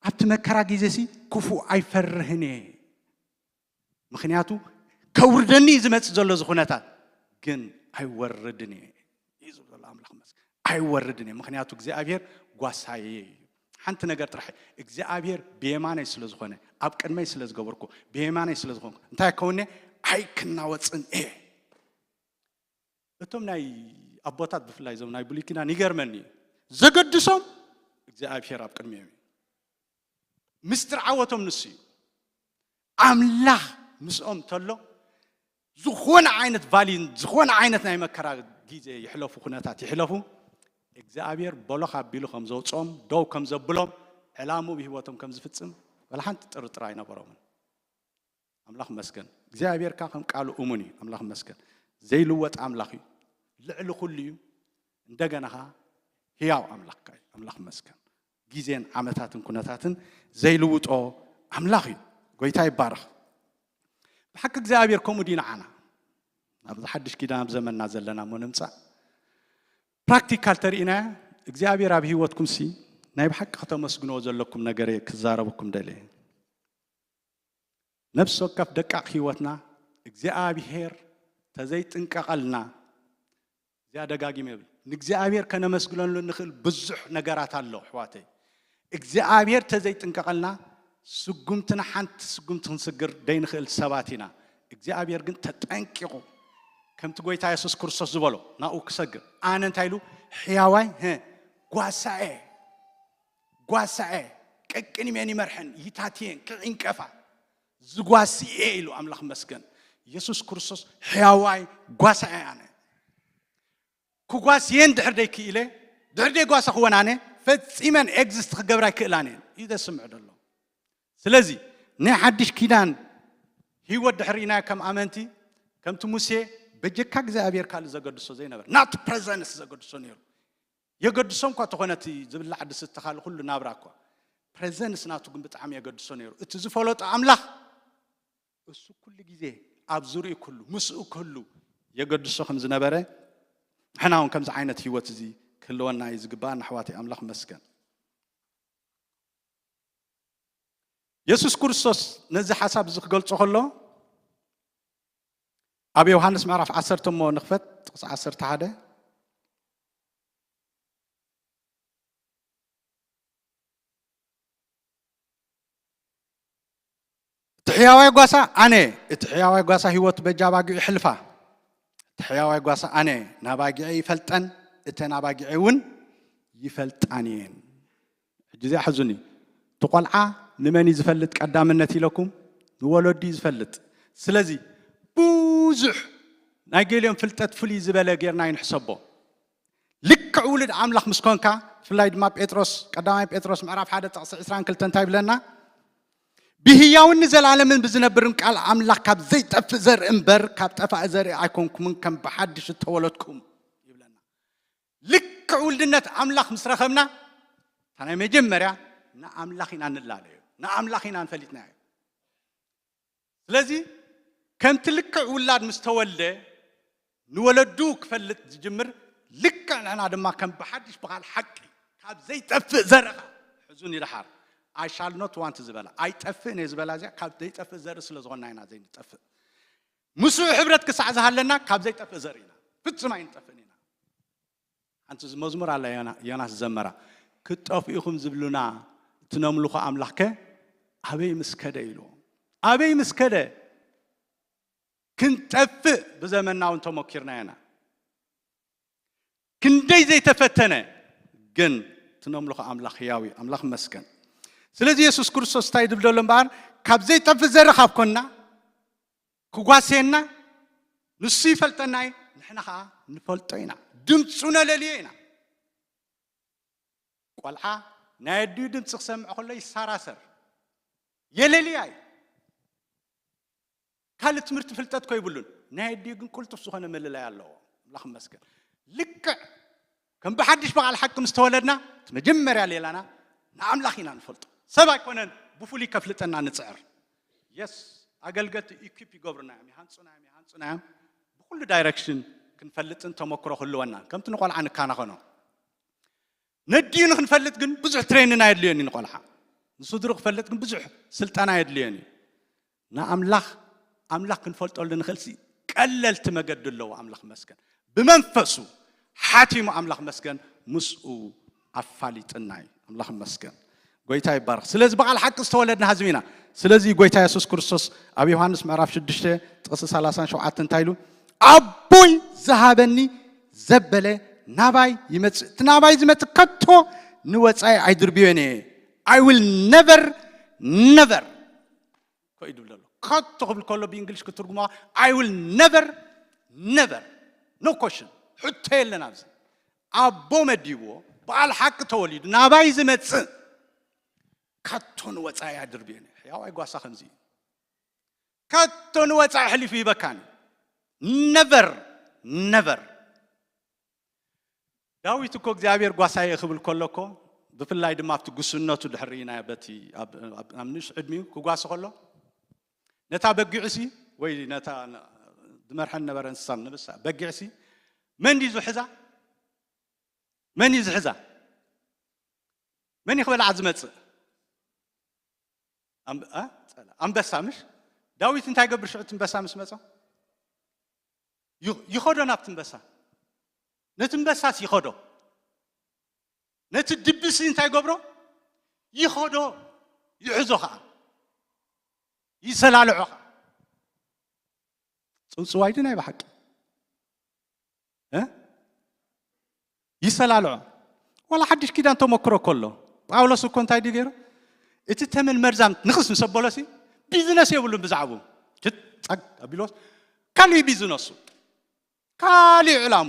ኣብቲ መከራ ግዜ ሲ ክፉ ኣይፈርህን እየ ምክንያቱ ከውርደኒ ዝመፅእ ዘሎ ዝኩነታት ግን ኣይወርድን እየ ኣይወርድን እየ፣ ምኽንያቱ እግዚኣብሔር ጓሳየ እዩ። ሓንቲ ነገር ጥራሕ፣ እግዚኣብሔር ብየማነይ ስለ ዝኾነ፣ ኣብ ቅድመይ ስለ ዝገበርኩ፣ ብየማነይ ስለ ዝኾንኩ፣ እንታይ ከውኔ ኣይክናወፅን እየ። እቶም ናይ ኣቦታት፣ ብፍላይ እዞም ናይ ብሉይ ኪዳን፣ ይገርመኒ እዩ። ዘገድሶም እግዚኣብሔር ኣብ ቅድሚኦም እዩ። ምስጢር ዓወቶም ንሱ እዩ። ኣምላኽ ምስኦም ተሎ፣ ዝኾነ ዓይነት ቫሊን፣ ዝኾነ ዓይነት ናይ መከራ ግዜ ይሕለፉ፣ ኩነታት ይሕለፉ፣ እግዚኣብሔር በሎኽ ኣቢሉ ከም ዘውፅኦም፣ ደው ከም ዘብሎም፣ ዕላምኡ ብህይወቶም ከም ዝፍፅም፣ ወላ ሓንቲ ጥርጥር ኣይነበሮምን። ኣምላኽ መስገን። እግዚኣብሔር ከኣ ከም ቃሉ እሙን እዩ። ኣምላኽ መስገን። ዘይልወጥ ኣምላኽ እዩ። ልዕሊ ኩሉ እዩ። እንደገና ከኣ ህያው ኣምላኽ ከኣ እዩ። ኣምላኽ መስገን። ግዜን ዓመታትን ኩነታትን ዘይልውጦ ኣምላኽ እዩ። ጎይታ ይባረኽ። ብሓቂ እግዚኣብሔር ከምኡ ድዩ ንዓና? ኣብዚ ሓድሽ ኪዳን ኣብ ዘመንና ዘለና እሞ ንምጻእ፣ ፕራክቲካል ተርእናያ፣ እግዚኣብሔር ኣብ ህይወትኩም ሲ ናይ ብሓቂ ከተመስግንዎ ዘለኩም ነገር እየ ክዛረበኩም ደልየ። ነፍሲ ወከፍ ደቃቕ ህይወትና እግዚኣብሔር ተዘይጥንቀቐልና፣ እዚኣ ደጋጊመ ይብል፣ ንእግዚኣብሔር ከነመስግነሉ እንኽእል ብዙሕ ነገራት ኣሎ ኣሕዋተይ። እግዚኣብሔር ተዘይጥንቀቐልና ስጉምትና ሓንቲ ስጉምቲ ክንስግር ደይንኽእል ሰባት ኢና። እግዚኣብሔር ግን ተጠንቂቑ፣ ከምቲ ጎይታ የሱስ ክርስቶስ ዝበሎ ናብኡ ክሰግር፣ ኣነ እንታይ ኢሉ? ሕያዋይ፣ ጓሳኤ፣ ጓሳኤ፣ ቀቅንሜን ይመርሐን ይታትየን ክዕንቀፋ ዝጓስኤ ኢሉ ኣምላኽ መስገን። የሱስ ክርስቶስ ሕያዋይ ጓሳኤ ኣነ። ክጓስየን ድሕር ደይ ክኢለ፣ ድሕር ደይ ጓሳ ክወን ኣነ ፈጺመን ኤግዚስት ክገብራ ኣይክእላን እየን እዩ ዘስምዕ ዘሎ። ስለዚ ናይ ሓድሽ ኪዳን ህይወት ድሕር ኢና ከም ኣመንቲ፣ ከምቲ ሙሴ በጀካ እግዚኣብሔር ካልእ ዘገድሶ ዘይነበረ፣ ናቱ ፕረዘንስ ዘገድሶ ነይሩ። የገድሶ እንኳ ተኾነ እቲ ዝብላዕ ድስቲ ካልእ ኩሉ ናብራ እኳ፣ ፕረዘንስ ናቱ ግን ብጣዕሚ የገድሶ ነይሩ። እቲ ዝፈለጦ ኣምላኽ እሱ ኩሉ ግዜ ኣብ ዙርኡ ክህሉ፣ ምስኡ ክህሉ የገድሶ ከም ዝነበረ፣ ንሕና እውን ከምዚ ዓይነት ህይወት እዚ ክህልወና እዩ ዝግባእ። ኣሕዋተይ ኣምላኽ መስገን። የሱስ ክርስቶስ ነዚ ሓሳብ እዚ ክገልጾ ከሎ፣ ኣብ ዮሃንስ ምዕራፍ ዓሰርተ እሞ ንኽፈት፣ ጥቕሲ ዓሰርተ ሓደ። እቲ ሕያዋይ ጓሳ ኣነ፣ እቲ ሕያዋይ ጓሳ ህይወት በጃ ኣባጊዑ ይሕልፋ። እቲ ሕያዋይ ጓሳ ኣነ፣ ናባጊዐ ይፈልጠን፣ እተን ኣባጊዐ እውን ይፈልጣን እየን። ሕጂ እዚኣ ሕዙኒ። እቲ ቆልዓ ንመን እዩ ዝፈልጥ ቀዳምነት ኢለኩም? ንወለዱ እዩ ዝፈልጥ። ስለዚ ብዙሕ ናይ ገሊኦም ፍልጠት ፍልይ ዝበለ ጌርና ይንሕሰቦ። ልክዕ ውሉድ ኣምላኽ ምስ ኮንካ፣ ብፍላይ ድማ ጴጥሮስ፣ ቀዳማይ ጴጥሮስ ምዕራፍ ሓደ ጥቕሲ ዕስራን ክልተን እንታይ ይብለና? ብህያውን ንዘላለምን ብዝነብርን ቃል ኣምላኽ ካብ ዘይጠፍእ ዘርኢ እምበር ካብ ጠፋኢ ዘርኢ ኣይኮንኩምን፣ ከም ብሓድሽ እተወለድኩም ይብለና። ልክዕ ውልድነት ኣምላኽ ምስ ረኸብና፣ እታ ናይ መጀመርያ ንኣምላኽ ኢና ንላለዮ፣ ንኣምላኽ ኢና ንፈሊጥናዮ። ስለዚ ከምቲ ልክዕ ውላድ ምስ ተወልደ ንወለዱ ክፈልጥ ዝጅምር፣ ልክዕ ንሕና ድማ ከም ብሓድሽ ብቓል ሓቂ ካብ ዘይጠፍእ ዘርእኻ ሕዙን ይድሓር። I shall not want ዝበላ፣ ኣይጠፍእን እየ ዝበላ እዚኣ ካብ ዘይጠፍእ ዘርኢ ስለ ዝኾንና ኢና ዘይንጠፍእ። ምስኡ ሕብረት ክሳዕ ዝሃለና ካብ ዘይጠፍእ ዘርኢ ኢና። ፍጹም ኣይንጠፍእን ኢና። ሓንቲ እዚ መዝሙር ኣላ ዮና-፣ ዮናስ ዘመራ። "ክትጠፍኡ ኢኹም ዝብሉና እቲ ነምልኾ ኣምላኽከ ኣበይ ምስ ከደ?" ኢሉ። ኣበይ ምስ ከደ? ክንጠፍእ ብዘመንና እውን ተመኪርና ኢና። ክንደይ ዘይተፈተነ ግን እቲ ነምልኾ ኣምላኽ ህያው እዩ። ኣምላኽ መስገን። ስለዚ የሱስ ክርስቶስ እንታይ ዝብል ዘሎ እምበኣር፣ ካብ ዘይጠፍእ ዘርኢ ካብ ኮንና፣ ክጓስየና፣ ንሱ ይፈልጠና እዩ፣ ንሕና ኸዓ ንፈልጦ ኢና። ድምፁ ነለልዮ ኢና። ቆልዓ ናይ ኣዲኡ ድምፂ ክሰምዕ ከሎ ይሰራሰር፣ የለልያ እዩ። ካልእ ትምህርቲ ፍልጠት ኮ ይብሉን። ናይ ኣዲኡ ግን ቅልጡፍ ዝኾነ ምልላይ ኣለዎ። ኣምላኽ ይመስገን። ልክዕ ከም ብሓድሽ ብቓል ሓቂ ምስ ተወለድና፣ እቲ መጀመርያ ሌላና ንኣምላኽ ኢና ንፈልጦ። ሰብ ኣይኮነን ብፍሉይ ከፍልጠና ንጽዕር። የስ፣ ኣገልገልቲ ኢኩፕ ይገብሩና እዮም፣ ይሃንጹና እዮም፣ ይሃንጹና እዮም። ብኹሉ ዳይረክሽን ክንፈልጥን ተመክሮ ክህልወናን፣ ከምቲ ንቆልዓ ንካናኸኖ። ነዲኡ ንክንፈልጥ ግን ብዙሕ ትሬንን ኣየድልዮን እዩ ንቆልዓ። ንስድሩ ክፈልጥ ግን ብዙሕ ስልጠና ኣየድልዮን እዩ። ንኣምላኽ፣ ኣምላኽ ክንፈልጠሉ ንኽእል ሲ ቀለልቲ መገዲ ኣለዎ። ኣምላኽ መስገን። ብመንፈሱ ሓቲሙ ኣምላኽ መስገን ምስኡ ኣፋሊጥና እዩ። ኣምላኽ ይመስገን። ጎይታ ይባረኽ። ስለዚ ብቓል ሓቂ ዝተወለድና ህዝቢ ኢና። ስለዚ ጎይታ የሱስ ክርስቶስ ኣብ ዮሃንስ ምዕራፍ ሽዱሽተ ጥቕሲ ሰላሳን ሸውዓተን እንታይ ኢሉ? ኣቦይ ዝሃበኒ ዘበለ ናባይ ይመጽእ፣ እቲ ናባይ ዝመጽእ ከቶ ንወጻኢ ኣይድርብዮን እየ። I will never never እኮ እዩ ድብል ዘሎ። ከቶ ክብል ከሎ ብእንግሊሽ ክትርጉማ፣ I will never never፣ no question፣ ሕቶ የለን ኣብዚ። ኣቦ መዲብዎ፣ በዓል ሓቂ ተወሊዱ ናባይ ዝመጽእ ከቶ ንወጻኢ ኣድርብየን። ሕያዋይ ጓሳ ከምዚ እዩ። ከቶ ንወጻኢ ኣሕሊፉ ይበካን። ነቨር ነቨር። ዳዊት እኮ እግዚኣብሔር ጓሳየ ክብል ከሎ እኮ፣ ብፍላይ ድማ ኣብቲ ጉስነቱ ድሕሪ ርኢና በቲ ኣብ ኣብ- ኣብ ንእሽ ዕድሚኡ ክጓሲ ከሎ፣ ነታ በጊዕሲ ወይ ነታ ን- ዝመርሐን ነበረ እንስሳ፣ ንብሳ በጊዕሲ መን ድዩ ዝሕዛ? መን እዩ ዝሕዛ? መን እዩ ክበልዓ ዝመጽእ? ኣም- ኣ? ጸላ- ኣንበሳ ምሽ? ዳዊት እንታይ ገብር ሽዑ እቲ ኣንበሳ ምስ መጾ? ይ- ይኸዶ ናብቲ ኣንበሳ። ነቲ ኣንበሳስ ይኸዶ። ነቲ ድብሲ እንታይ ገብሮ? ይኸዶ። ይሕዞ ኸዓ። ይሰላልዖ ኸዓ። ጽውጽዋይ ድዩ ናይ ብሓቂ? እ? ይሰላልዖ። ዋላ ሓድሽ ኪዳን ተመክሮ ከሎ፣ ጳውሎስ እኮ እንታይ ድዩ ገይሩ? እቲ ተመን መርዛም ንኽስ ምስ ኣበሎሲ፣ ቢዝነስ የብሉን ብዛዕቡ። ችት ጸግ ኣቢሎስ፣ ካልእ ቢዝነሱ፣ ካልእ ዕላሙ።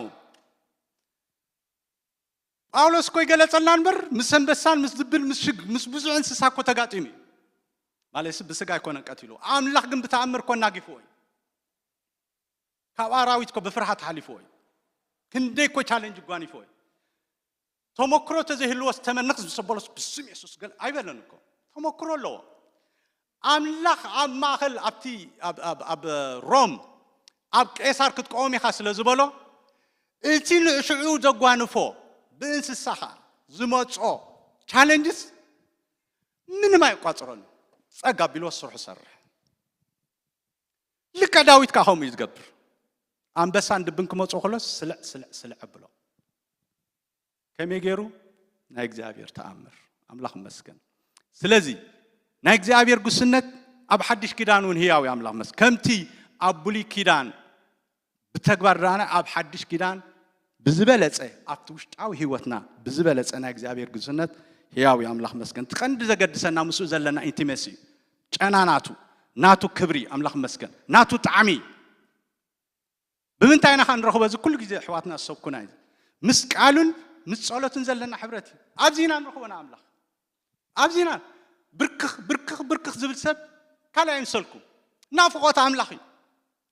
ጳውሎስ እኮ ይገለጸልና እምበር፣ ምስ ኣንበሳን ምስ ድብን ምስ ሽግ ምስ ብዙሕ እንስሳ እኮ ተጋጢሙ እዩ። ማለት ብስጋ ኣይኮነን ቀቲሉ። ኣምላኽ ግን ብተኣምር እኮ ኣናጊፍዎ እዩ። ካብ ኣራዊት እኮ ብፍርሃት ሓሊፍዎ እዩ። ክንደይ እኮ ቻለንጅ ጓኒፍዎ እዩ። ተመክሮ ተዘይህልዎስ ተመንኽስ ምስ ኣበሎስ ብስም የሱስ ገል ኣይበለን እኮ። ተመክሮ ኣለዎ። ኣምላኽ ኣብ ማእኸል ኣብቲ ኣብ- ኣብ- ኣብ ሮም ኣብ ቄሳር ክትቀወም ኢኻ ስለ ዝበሎ፣ እቲ ንእሽዑ ዘጓንፎ ብእንስሳ ኸዓ ዝመጾ ቻለንጅስ ምንም ኣይቋጽረሉ። ጸጋ ኣቢልዎ ስርሑ ሰርሕ። ልክዕ ዳዊት ከዓ ከምኡ እዩ ዝገብር። ኣንበሳን ድብን ክመፁ ከሎ ስልዕ ስልዕ ስልዕ ኣብሎ። ከመይ ገይሩ? ናይ እግዚኣብሔር ተኣምር። ኣምላኽ ይመስገን። ስለዚ ናይ እግዚኣብሔር ጉስነት ኣብ ሓድሽ ኪዳን እውን ህያው እዩ። ኣምላኽ ይመስገን። ከምቲ ኣብ ብሉይ ኪዳን ብተግባር ዳና ኣብ ሓድሽ ኪዳን ብዝበለጸ ኣብቲ ውሽጣዊ ህይወትና ብዝበለጸ ናይ እግዚኣብሔር ግዙነት ህያው እዩ። ኣምላኽ መስገን። እቲ ቀንዲ ዘገድሰና ምስኡ ዘለና ኢንቲመሲ እዩ። ጨና ናቱ፣ ናቱ ክብሪ፣ ኣምላኽ መስገን፣ ናቱ ጣዕሚ። ብምንታይ ኢና ኸዓ ንረኽቦ? እዚ ኩሉ ግዜ ኣሕዋትና ዝሰብኩና እዩ። ምስ ቃሉን ምስ ጸሎትን ዘለና ሕብረት እዩ። ኣብዚ ኢና ንረኽቦ ንኣምላኽ። ኣብዚ ኢና ብርክኽ ብርክኽ ብርክኽ ዝብል ሰብ ካልእ ኣይምሰልኩም። ናፍቖት ኣምላኽ እዩ።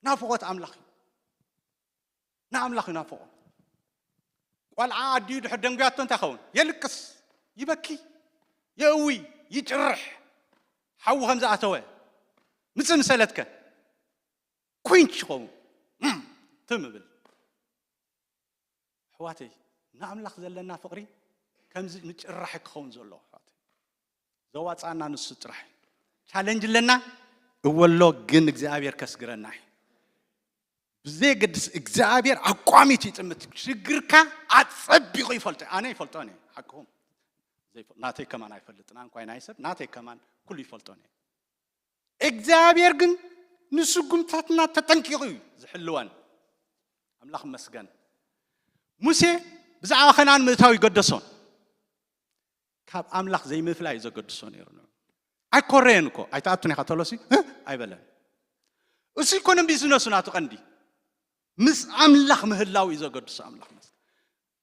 ናፍቖት ኣምላኽ እዩ። ንኣምላኽ ይናፍቖ። ቆልዓ ኣዲኡ ድሕር ደንጉያቶ እንታይ ኸውን? የልቅስ፣ ይበኪ፣ የእዊ፣ ይጭርሕ። ሓዊ ከም ዝኣተወ ምጽእ ምሰለትከ ኩንች ይኸውን። እም፣ ትም እብል። ኣሕዋተይ፣ ንኣምላኽ ዘለና ፍቕሪ ከምዚ ምጭራሕ ክኸውን ዘለዎ፣ ኣሕዋተይ። ዘዋጻና ንሱ ጥራሕ። ቻለንጅ ኣለና፣ እወሎ ግን እግዚኣብሔር ከስግረና እዩ። ብዘየገድስ እግዚኣብሔር ኣቋሚት ይጥምት። ሽግርካ ኣጸቢቑ ይፈልጦ። ኣነ ይፈልጦ እኔ፣ ሓቅኹም። ዘይፈ-፣ ናተይ ከማን ኣይፈልጥን፣ ኣንኳይ ናይ ሰብ፣ ናተይ ከማን ኩሉ ይፈልጦ እኔ። እግዚኣብሔር ግን ንስጉምታትና ተጠንቂቑ እዩ ዝሕልወን። ኣምላኽ መስገን። ሙሴ ብዛዕባ ከነኣን ምእታው ይገደሶን። ካብ ኣምላኽ ዘይምፍላይ እዩ ዘገድሶ ነይሩ። ኣይኮረየን እኮ፣ ኣይትኣቱን ኢኻ ተሎሲ፣ "እ?" ኣይበለን። እሱ ኣይኮነን ቢዝነሱ ናቱ ቀንዲ። ምስ ኣምላኽ ምህላው እዩ ዘገድሶ። ኣምላኽ መስገን።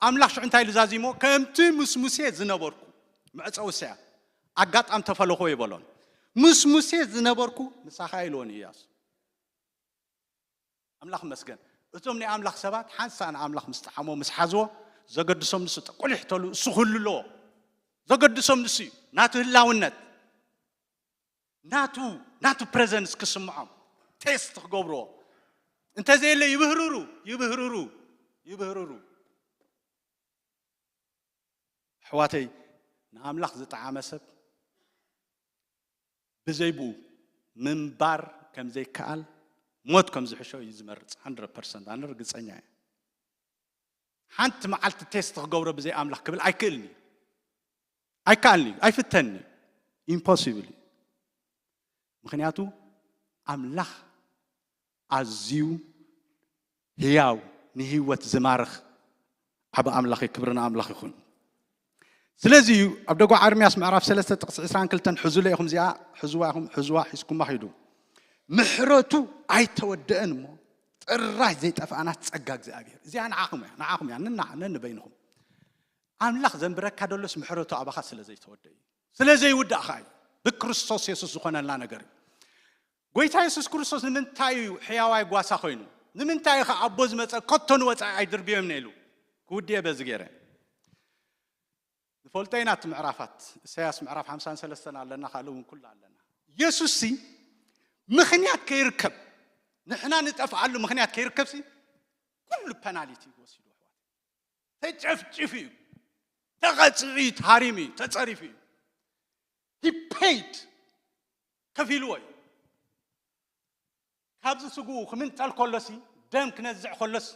ኣምላኽ ሽዑ እንታይ ኢሉ ዛዚሞ? "ከምቲ ምስ ሙሴ ዝነበርኩ" መዕጸዊ እሰያ፣ ኣጋጣም ተፈለኾ ይበሎን። "ምስ ሙሴ ዝነበርኩ ምሳኻ" ኢልዎ ንእያሱ። ኣምላኽ መስገን። እቶም ናይ ኣምላኽ ሰባት ሓንሳእ ንኣምላኽ ምስ ጠዓሞ፣ ምስ ሓዝዎ፣ ዘገድሶም ንሱ ቁሊሕ ተሉ እሱ ክህሉ ኣለዎ። ዘገድሶም ንሱ እዩ። ናቱ ህላውነት፣ ናቱ፣ ናቱ ፕረዘንስ ክስምዖም፣ ቴስት ክገብርዎ። እንተዘየለ ይብህርሩ፣ ይብህርሩ፣ ይብህርሩ። ኣሕዋተይ፣ ንኣምላኽ ዝጠዓመ ሰብ ብዘይ ብኡ ምንባር ከም ዘይከኣል፣ ሞት ከም ዝሕሾ እዩ ዝመርጽ። ሃንድረድ ፐርሰንት ኣነ ርግጸኛ እየ። ሓንቲ መዓልቲ ቴስት ክገብሮ ብዘይ ኣምላኽ ክብል ኣይክእልን እዩ። ኣይከኣልን እዩ። ኣይፍተንን እዩ። ኢምፖሲብል እዩ። ምኽንያቱ ኣምላኽ ኣዝዩ ህያው፣ ንህይወት ዝማርኽ ዓቢ ኣምላኽ እዩ። ክብሪ ንኣምላኽ ይኹን። ስለዚ እዩ ኣብ ደጓ ኤርምያስ ምዕራፍ ሰለስተ ጥቕሲ ዕስራን ክልተን፣ ሕዙለ ኢኹም እዚኣ፣ ሕዝዋ ኢኹም፣ ሕዝዋ ሒዝኩማ ሂዱ። ምሕረቱ ኣይተወደአን እሞ ጥራይ ዘይጠፍኣና ጸጋ እግዚኣብሔር። እዚኣ ንዓኹም እያ፣ ንዓኹም እያ፣ ንና-፣ ነንበይንኹም። ኣምላኽ ዘንብረካ ደሎስ ምሕረቱ ኣባኻ ስለ ዘይተወደእ እዩ። ስለ ዘይውዳእ ኸኣ እዩ። ብክርስቶስ የሱስ ዝኾነልና ነገር እዩ። ጎይታ የሱስ ክርስቶስ ንምንታይ እዩ ሕያዋይ ጓሳ ኮይኑ? ንምንታይ እዩ ኸኣ ኣቦ ዝመጸ ከቶ ንወጻኢ ኣይድርብዮምን ኢሉ? ክውድየ በዚ ገይረ። ንፈልጦ ኢና እቲ ምዕራፋት፣ ኢሳያስ ምዕራፍ ሓምሳን ሰለስተን ኣለና፣ ካልእ እውን ኩሉ ኣለና። የሱስ ሲ ምኽንያት ከይርከብ፣ ንሕና ንጠፍኣሉ ምኽንያት ከይርከብሲ ኩሉ ፐናሊቲ ወሲዱ ኣሕዋት። ተጨፍጭፉ እዩ፣ ተቐጺዑ እዩ፣ ተሃሪሙ እዩ፣ ተጸሪፉ እዩ። He paid፣ ከፊልዎ እዩ። ካብዚ ስግኡ ክምንጠል ከሎሲ፣ ደም ክነዝዕ ከሎስ፣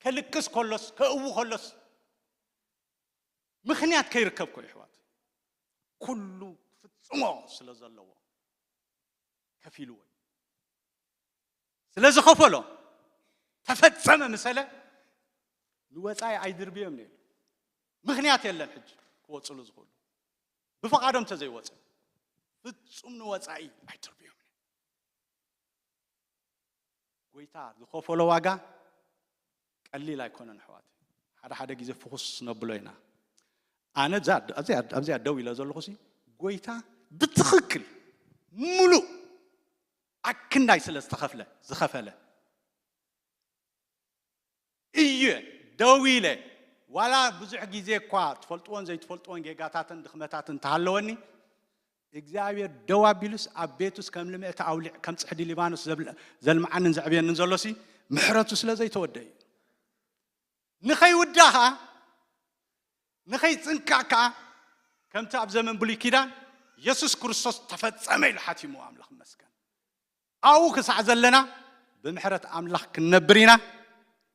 ከልቅስ ከሎስ፣ ከእዊ ከሎስ፣ ምኽንያት ከይርከብ እኮ እዩ ኣሕዋት። ኩሉ ክፍጽሞ ስለ ዘለዎ ከፊልዎ እዩ። ስለ ዝኸፈሎ፣ ተፈጸመ ምሰለ፣ ንወጻኢ ኣይድርብዮም ነይሩ። ምኽንያት የለን ሕጂ ክወጽሉ ዝኽእሉ። ብፍቓዶም ተዘይወጽ፣ ፍጹም ንወጻኢ ኣይድርብዮም። ጎይታ ዝኸፈሎ ዋጋ ቀሊል ኣይኮነን ኣሕዋት። ሓደ ሓደ ግዜ ፍኹስ ነብሎ ኢና። ኣነ እዛ፣ ኣብዚኣ፣ ኣብዚኣ ደው ኢለ ዘለኹሲ፣ ጎይታ ብትኽክል ሙሉእ ኣክንዳይ ስለ ዝተኸፍለ፣ ዝኸፈለ እየ ደው ኢለ። ዋላ ብዙሕ ግዜ እኳ ትፈልጥዎን ዘይትፈልጥዎን ጌጋታትን ድኽመታትን እንተሃለወኒ፣ እግዚኣብሔር ደው ኣቢሉስ ኣብ ቤቱስ ከም ልምዕቲ ኣውሊዕ፣ ከም ጽሕዲ ሊባኖስ ዘብል-፣ ዘልምዓንን ዘዕብየንን ዘሎሲ፣ ምሕረቱ ስለ ዘይተወደእ እዩ። ንኸይውዳእ ከኣ፣ ንኸይጽንካዕ ከኣ፣ ከምቲ ኣብ ዘመን ብሉይ ኪዳን፣ የሱስ ክርስቶስ ተፈጸመ ኢሉ ሓቲሙ፣ ኣምላኽ ይመስገን። ኣብኡ ክሳዕ ዘለና ብምሕረት ኣምላኽ ክንነብር ኢና።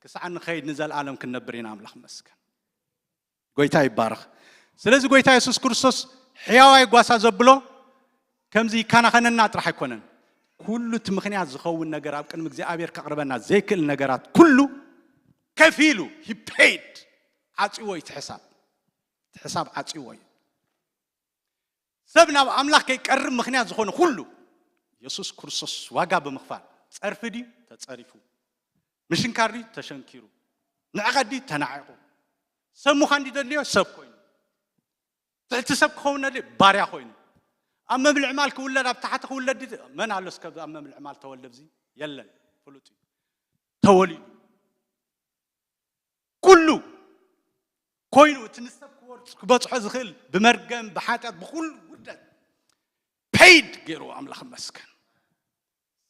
ክሳዕ ንኸይድ ንዘለኣለም ክንነብር ኢና። ኣምላኽ ይመስገን። ጎይታ ይባረኽ። ስለዚ ጎይታ የሱስ ክርስቶስ ሕያዋይ ጓሳ ዘብሎ ከምዚ ይከናኸነና ጥራሕ ኣይኮነን። ኩሉ እቲ ምኽንያት ዝኸውን ነገር፣ ኣብ ቅድሚ እግዚኣብሔር ከቕርበና ዘይክእል ነገራት ኩሉ ከፊሉ፣ he paid፣ ዓጽዎ እዩ እቲ ሕሳብ። እቲ ሕሳብ ዓጽዎ እዩ። ሰብ ናብ ኣምላኽ ከይቀርብ ምኽንያት ዝኾነ ኩሉ የሱስ ክርስቶስ ዋጋ ብምኽፋል፣ ጸርፊ ድዩ ተጸሪፉ፣ ምሽንካር ድዩ ተሸንኪሩ፣ ንዕቐት ድዩ ተናዒቑ፣ ሰብ ምዃን ድዩ ደልዮ ሰብ ኮይኑ፣ ትሕቲ ሰብ ክኸውን ደልዮ ባርያ ኮይኑ፣ ኣብ መብልዕ ማል ክውለድ፣ ኣብ ታሕቲ ክውለድ ድዩ፣ መን ኣሎ እስከ ኣብ መብልዕ ማል ተወልደ? ኣብዚ የለን፣ ፍሉጥ እዩ። ተወሊዱ ኩሉ ኮይኑ፣ እቲ ንሰብ ክወርጽ-፣ ክበጽሖ ዝኽእል ብመርገም፣ ብሓጢኣት፣ ብኹሉ ውርደት ፔይድ ገይሩ ኣምላኽ ይመስገን።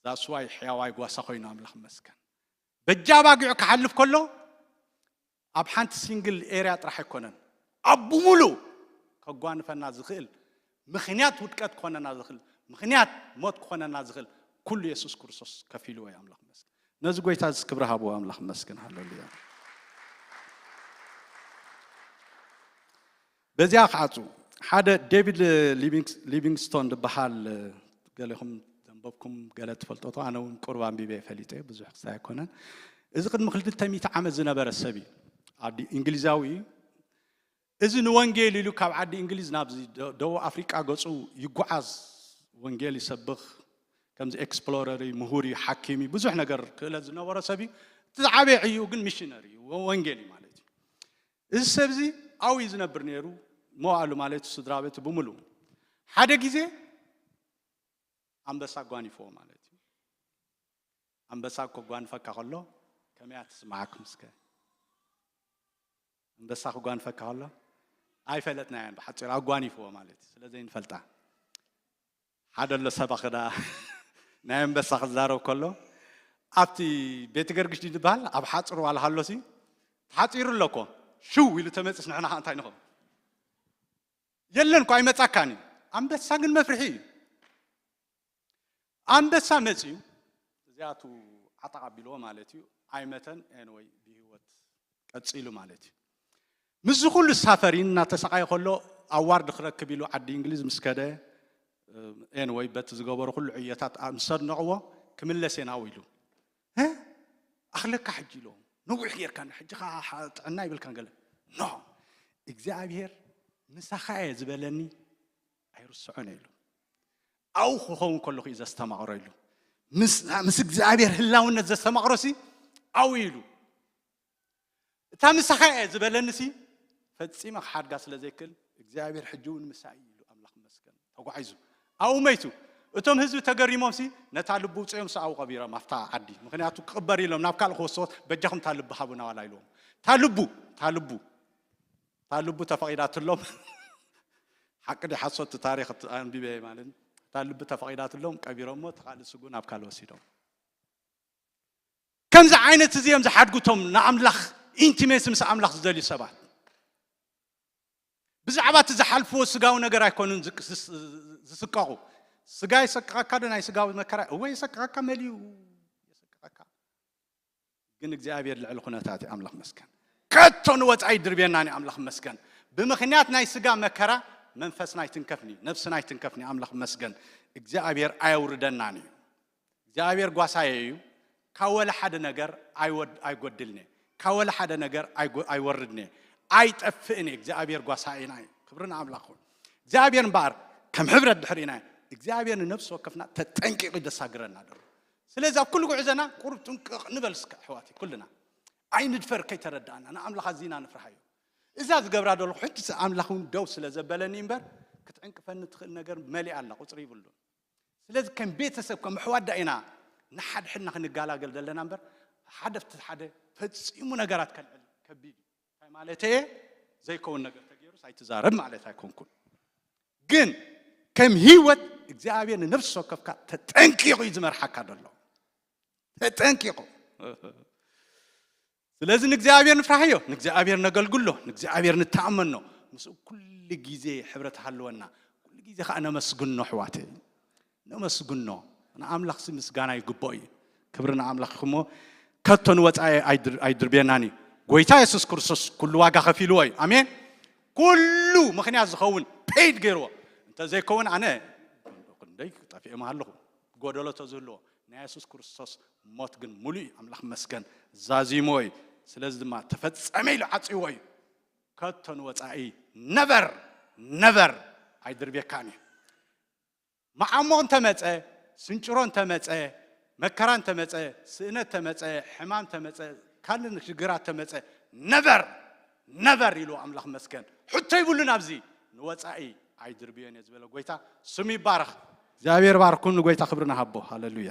ዛስዋይ ሕያዋይ ጓሳ ኮይኑ ኣምላኽ ይመስገን። በጃ ኣባጊዑ ክሓልፍ ከሎ ኣብ ሓንቲ ሲንግል ኤርያ ጥራሕ ኣይኮነን፣ ኣብ ብምሉእ ከጓንፈና ዝኽእል፣ ምኽንያት ውድቀት ክኾነና ዝኽእል፣ ምኽንያት ሞት ክኾነና ዝኽእል ኩሉ የሱስ ክርስቶስ ከፊልዎ እዩ። ኣምላኽ ይመስገን። ነዚ ጎይታ እዚ ክብሪ ሃብዎ። ኣምላኽ ይመስገን። ሃሌሉያ። በዚኣ ክዓጹ፣ ሓደ ዴቪድ ሊቪንግስ-፣ ሊቪንግስቶን ዝበሃል፣ ገሌኹም ዘንበብኩም ገለ ትፈልጦ፣ ኣነ እውን ቁሩብ ኣንቢበ ፈሊጠ፣ ብዙሕ ክሳይ ኣይኮነን። እዚ ቅድሚ ክልተ ሚእቲ ዓመት ዝነበረ ሰብ እዩ። ዓዲ እንግሊዛዊ እዩ። እዚ ንወንጌል ኢሉ ካብ ዓዲ እንግሊዝ ናብዚ ደ-፣ ደቡብ ኣፍሪቃ ገጹ ይጓዓዝ፣ ወንጌል ይሰብኽ፣ ከምዚ ኤክስፕሎረር እዩ፣ ምሁር እዩ፣ ሓኪም እዩ፣ ብዙሕ ነገር ክእለት ዝነበሮ ሰብ እዩ። እቲ ዝዓበየ ዕዩ ግን ሚሽነሪ እዩ፣ ወ-፣ ወንጌል እዩ ማለት እዩ። እዚ ሰብ እዚ ኣብኡ እዩ ዝነብር ነይሩ፣ መዋእሉ ማለት እዩ፣ ስድራ ቤቱ ብምሉእ። ሓደ ግዜ ኣንበሳ ጓኒፍዎ ማለት እዩ። ኣንበሳ ከጓንፈካ ከሎ ከመይ እያ ትስምዓኩም እስከ? ኣንበሳ ክጓንፈካ ከሎ ኣይፈለጥናዮን፣ ብሓጺሩ ኣጓኒፍዎ ማለት እዩ፣ ስለ ዘይንፈልጣ። ሓደ ኣሎ ሰባኺ ደኣ ናይ ኣንበሳ ክዛረብ ከሎ፣ ኣብቲ ቤተ ገርግሽ ድዩ ዝበሃል፣ ኣብ ሓጹር ዋላ ሃሎሲ፣ ተሓጺሩ ኣሎ እኮ፣ ሽው ኢሉ ተመጽስ፣ ንሕና ከኣ እንታይ ንኸውን? የለን እኮ፣ ኣይመጻካን እዩ። ኣንበሳ ግን መፍርሒ እዩ። ኣንበሳ መጽዩ፣ እዚኣቱ ዓጣቕ ኣቢልዎ ማለት እዩ፣ ኣይመተን፣ ኤንወይ ብህይወት ቀፂሉ ማለት እዩ። ምስዚ ኩሉ ሳፈሪን እናተሰቃየ ከሎ ኣዋርድ ክረክብ ኢሉ ዓዲ እንግሊዝ ምስ ከደ፣ ኤንወይ በቲ ዝገበሩ ኩሉ ዕዮታት ምስ ኣድነቕዎ፣ ክምለስ እየ ናብኡ ኢሉ። "እ? ኣኽለካ ሕጂ?" ኢሎም። "ነዊሕ ጌርካ፣ ሕጂ ኸዓ ጥዕና ይብልካን ገለ። ኖ፣ እግዚኣብሔር ምሳኻ እየ ዝበለኒ ኣይርስዖን እየ" ኢሉ። ኣብኡ ክኸውን ከለኹ እዩ ዘስተማቕሮ ኢሉ። ምስ እግዚኣብሔር ህላውነት ዘስተማቕሮ ሲ ኣብኡ እዩ ኢሉ። እታ ምሳኻ እየ ዝበለኒ ሲ ፈጺመ ክሓድጋ ስለ ዘይክእል እግዚኣብሔር ሕጂ እውን ምሳይ እዩ ኢሉ ኣምላኽ ይመስገን ተጓዒዙ ኣብኡ መይቱ። እቶም ህዝቢ ተገሪሞም ሲ ነታ ልቡ ውፅኦም ሲ ኣብኡ ቀቢሮም ኣብታ ዓዲ። ምክንያቱ ክቕበር ኢሎም ናብ ካልእ ክወስድዎ በጃኹም እታ ልቢ ሃቡና ዋላ ኢልዎም። እታ ልቡ እታ ልቡ እታ ልቡ ተፈቒዳትሎም ሓቂ ዲ ሓሶት ታሪክ ኣንቢበ ማለት እታ ልቢ ተፈቒዳትሎም ቀቢሮሞ እቲ ካልእ ስጉ ናብ ካልእ ወሲዶም። ከምዚ ዓይነት እዚ እዮም ዝሓድጉ እቶም ንኣምላኽ ኢንቲሜሲ ምስ ኣምላኽ ዝደልዩ ሰባት። ብዛዕባ እቲ ዝሓልፍዎ ስጋዊ ነገር ኣይኮኑን ዝስቀቑ። ስጋ ይሰቅቐካ ዶ ናይ ስጋዊ መከራ? እወ ይሰቅቐካ፣ መሊኡ ይሰቅቐካ። ግን እግዚኣብሔር ልዕሊ ኩነታት እዩ። ኣምላኽ መስገን። ከቶ ንወፃኢ ድርብየና ኒ ኣምላኽ መስገን። ብምኽንያት ናይ ስጋ መከራ መንፈስና ኣይትንከፍኒ፣ ነፍስና ኣይትንከፍኒ። ኣምላኽ መስገን። እግዚኣብሔር ኣየውርደናን እዩ። እግዚኣብሔር ጓሳየ እዩ። ካብ ወላ ሓደ ነገር ኣይጎድልኒ። ካብ ወላ ሓደ ነገር ኣይወርድኒ። ኣይጠፍእኒ። እግዚኣብሔር ጓሳየና እዩ። ክብሪ ንኣምላኽ ይኹን። እግዚኣብሔር እምበኣር ከም ሕብረት ድሕሪና እግዚኣብሔር ንነፍሲ ወከፍና ተጠንቂቑ ደሳግረና ደሎ። ስለዚ ኣብ ኩሉ ጉዕዘና ቁሩብ ጥንቅቕ ንበል እስከ ኣሕዋተይ ኩልና። ኣይንድፈር ከይተረዳእና ንኣምላኽ ኣዚና ንፍርሃዮ። እዛ ዝገብራ ደለኹ ሕጂ ኣምላኽ እውን ደው ስለ ዘበለኒ እምበር ክትዕንቅፈኒ ትኽእል ነገር መሊኣ ኣላ፣ ቁፅሪ ይብሉን። ስለዚ ከም ቤተሰብ ከም ኣሕዋት ዳ ኢና ንሓድሕድና ክንገላገል ዘለና እምበር ሓደ ፍቲ ሓደ ፈጺሙ ነገራት ከልዕል ከቢድ እዩ። እንታይ ማለት እየ? ዘይከውን ነገር ተገይሩስ ኣይትዛረብ ማለት ኣይኮንኩን። ግን ከም ህይወት እግዚኣብሔር ንነፍሲ ወከፍካ ተጠንቂቑ እዩ ዝመርሓካ ዘሎ። ተጠንቂቑ። ስለዚ ንእግዚኣብሔር ንፍራሕዮ፣ ንእግዚኣብሔር ነገልግሎ፣ ንእግዚኣብሔር ንተኣመኖ። ምስኡ ኩሉ ግዜ ሕብረት ሃለወና። ኩሉ ግዜ ከዓ ነመስግኖ ኣሕዋተይ። ነመስግኖ። ንኣምላኽሲ ምስጋና ይግብኦ እዩ። ክብሪ ንኣምላኽ ይኹን እሞ ከቶ ንወፃኢ ኣይድርብየናን እዩ። ጎይታ የሱስ ክርስቶስ ኩሉ ዋጋ ከፊልዎ እዩ። ኣሜን። ኩሉ ምኽንያት ዝኸውን ፔይድ ገይርዎ። እንተዘይከውን ኣነ ክንደይ ጠፊኤ ምሃለኹ። ጎደሎ ተዝህልዎ ናይ የሱስ ክርስቶስ ሞት ግን ሙሉእ እዩ። ኣምላኽ መስገን ዛዚሞ እዩ። ስለዚ ድማ ተፈጸመ ኢሉ ዓጽይዎ እዩ። ከቶ ንወጻኢ ነቨር ነቨር ኣይድርቤካን እዩ። መዓሞ እንተመጸ፣ ስንጭሮ እንተመጸ፣ መከራ እንተመጸ፣ ስእነት ተመጸ፣ ሕማም ተመጸ፣ ካልእ ሽግራት ተመጸ ነቨር ነቨር ኢሉ ኣምላኽ መስገን ሕቶ ይብሉን ኣብዚ ንወጻኢ ኣይድርብዮን እየ ዝበለ ጎይታ ስሙ ይባረኽ። እግዚኣብሔር ባርኩም። ንጎይታ ክብሪ ንሃቦ። ሃሌሉያ።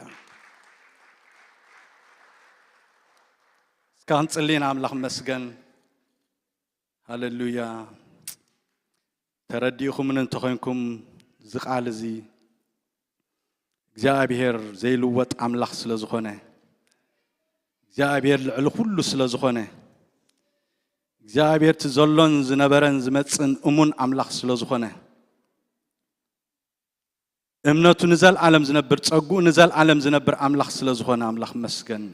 እስካ ክንጽሊ ኢና። ኣምላኽ መስገን። ሃሌሉያ። ተረዲእኹምን እንተኾይንኩም እዚ ቃል እዚ እግዚኣብሔር ዘይልወጥ ኣምላኽ ስለ ዝኾነ እግዚኣብሔር ልዕሊ ኩሉ ስለ ዝኾነ እግዚኣብሔር እቲ ዘሎን ዝነበረን ዝመጽእን እሙን ኣምላኽ ስለ ዝኾነ እምነቱ ንዘልኣለም ዝነብር ጸጉኡ ንዘልኣለም ዝነብር ኣምላኽ ስለ ዝኾነ ኣምላኽ መስገን።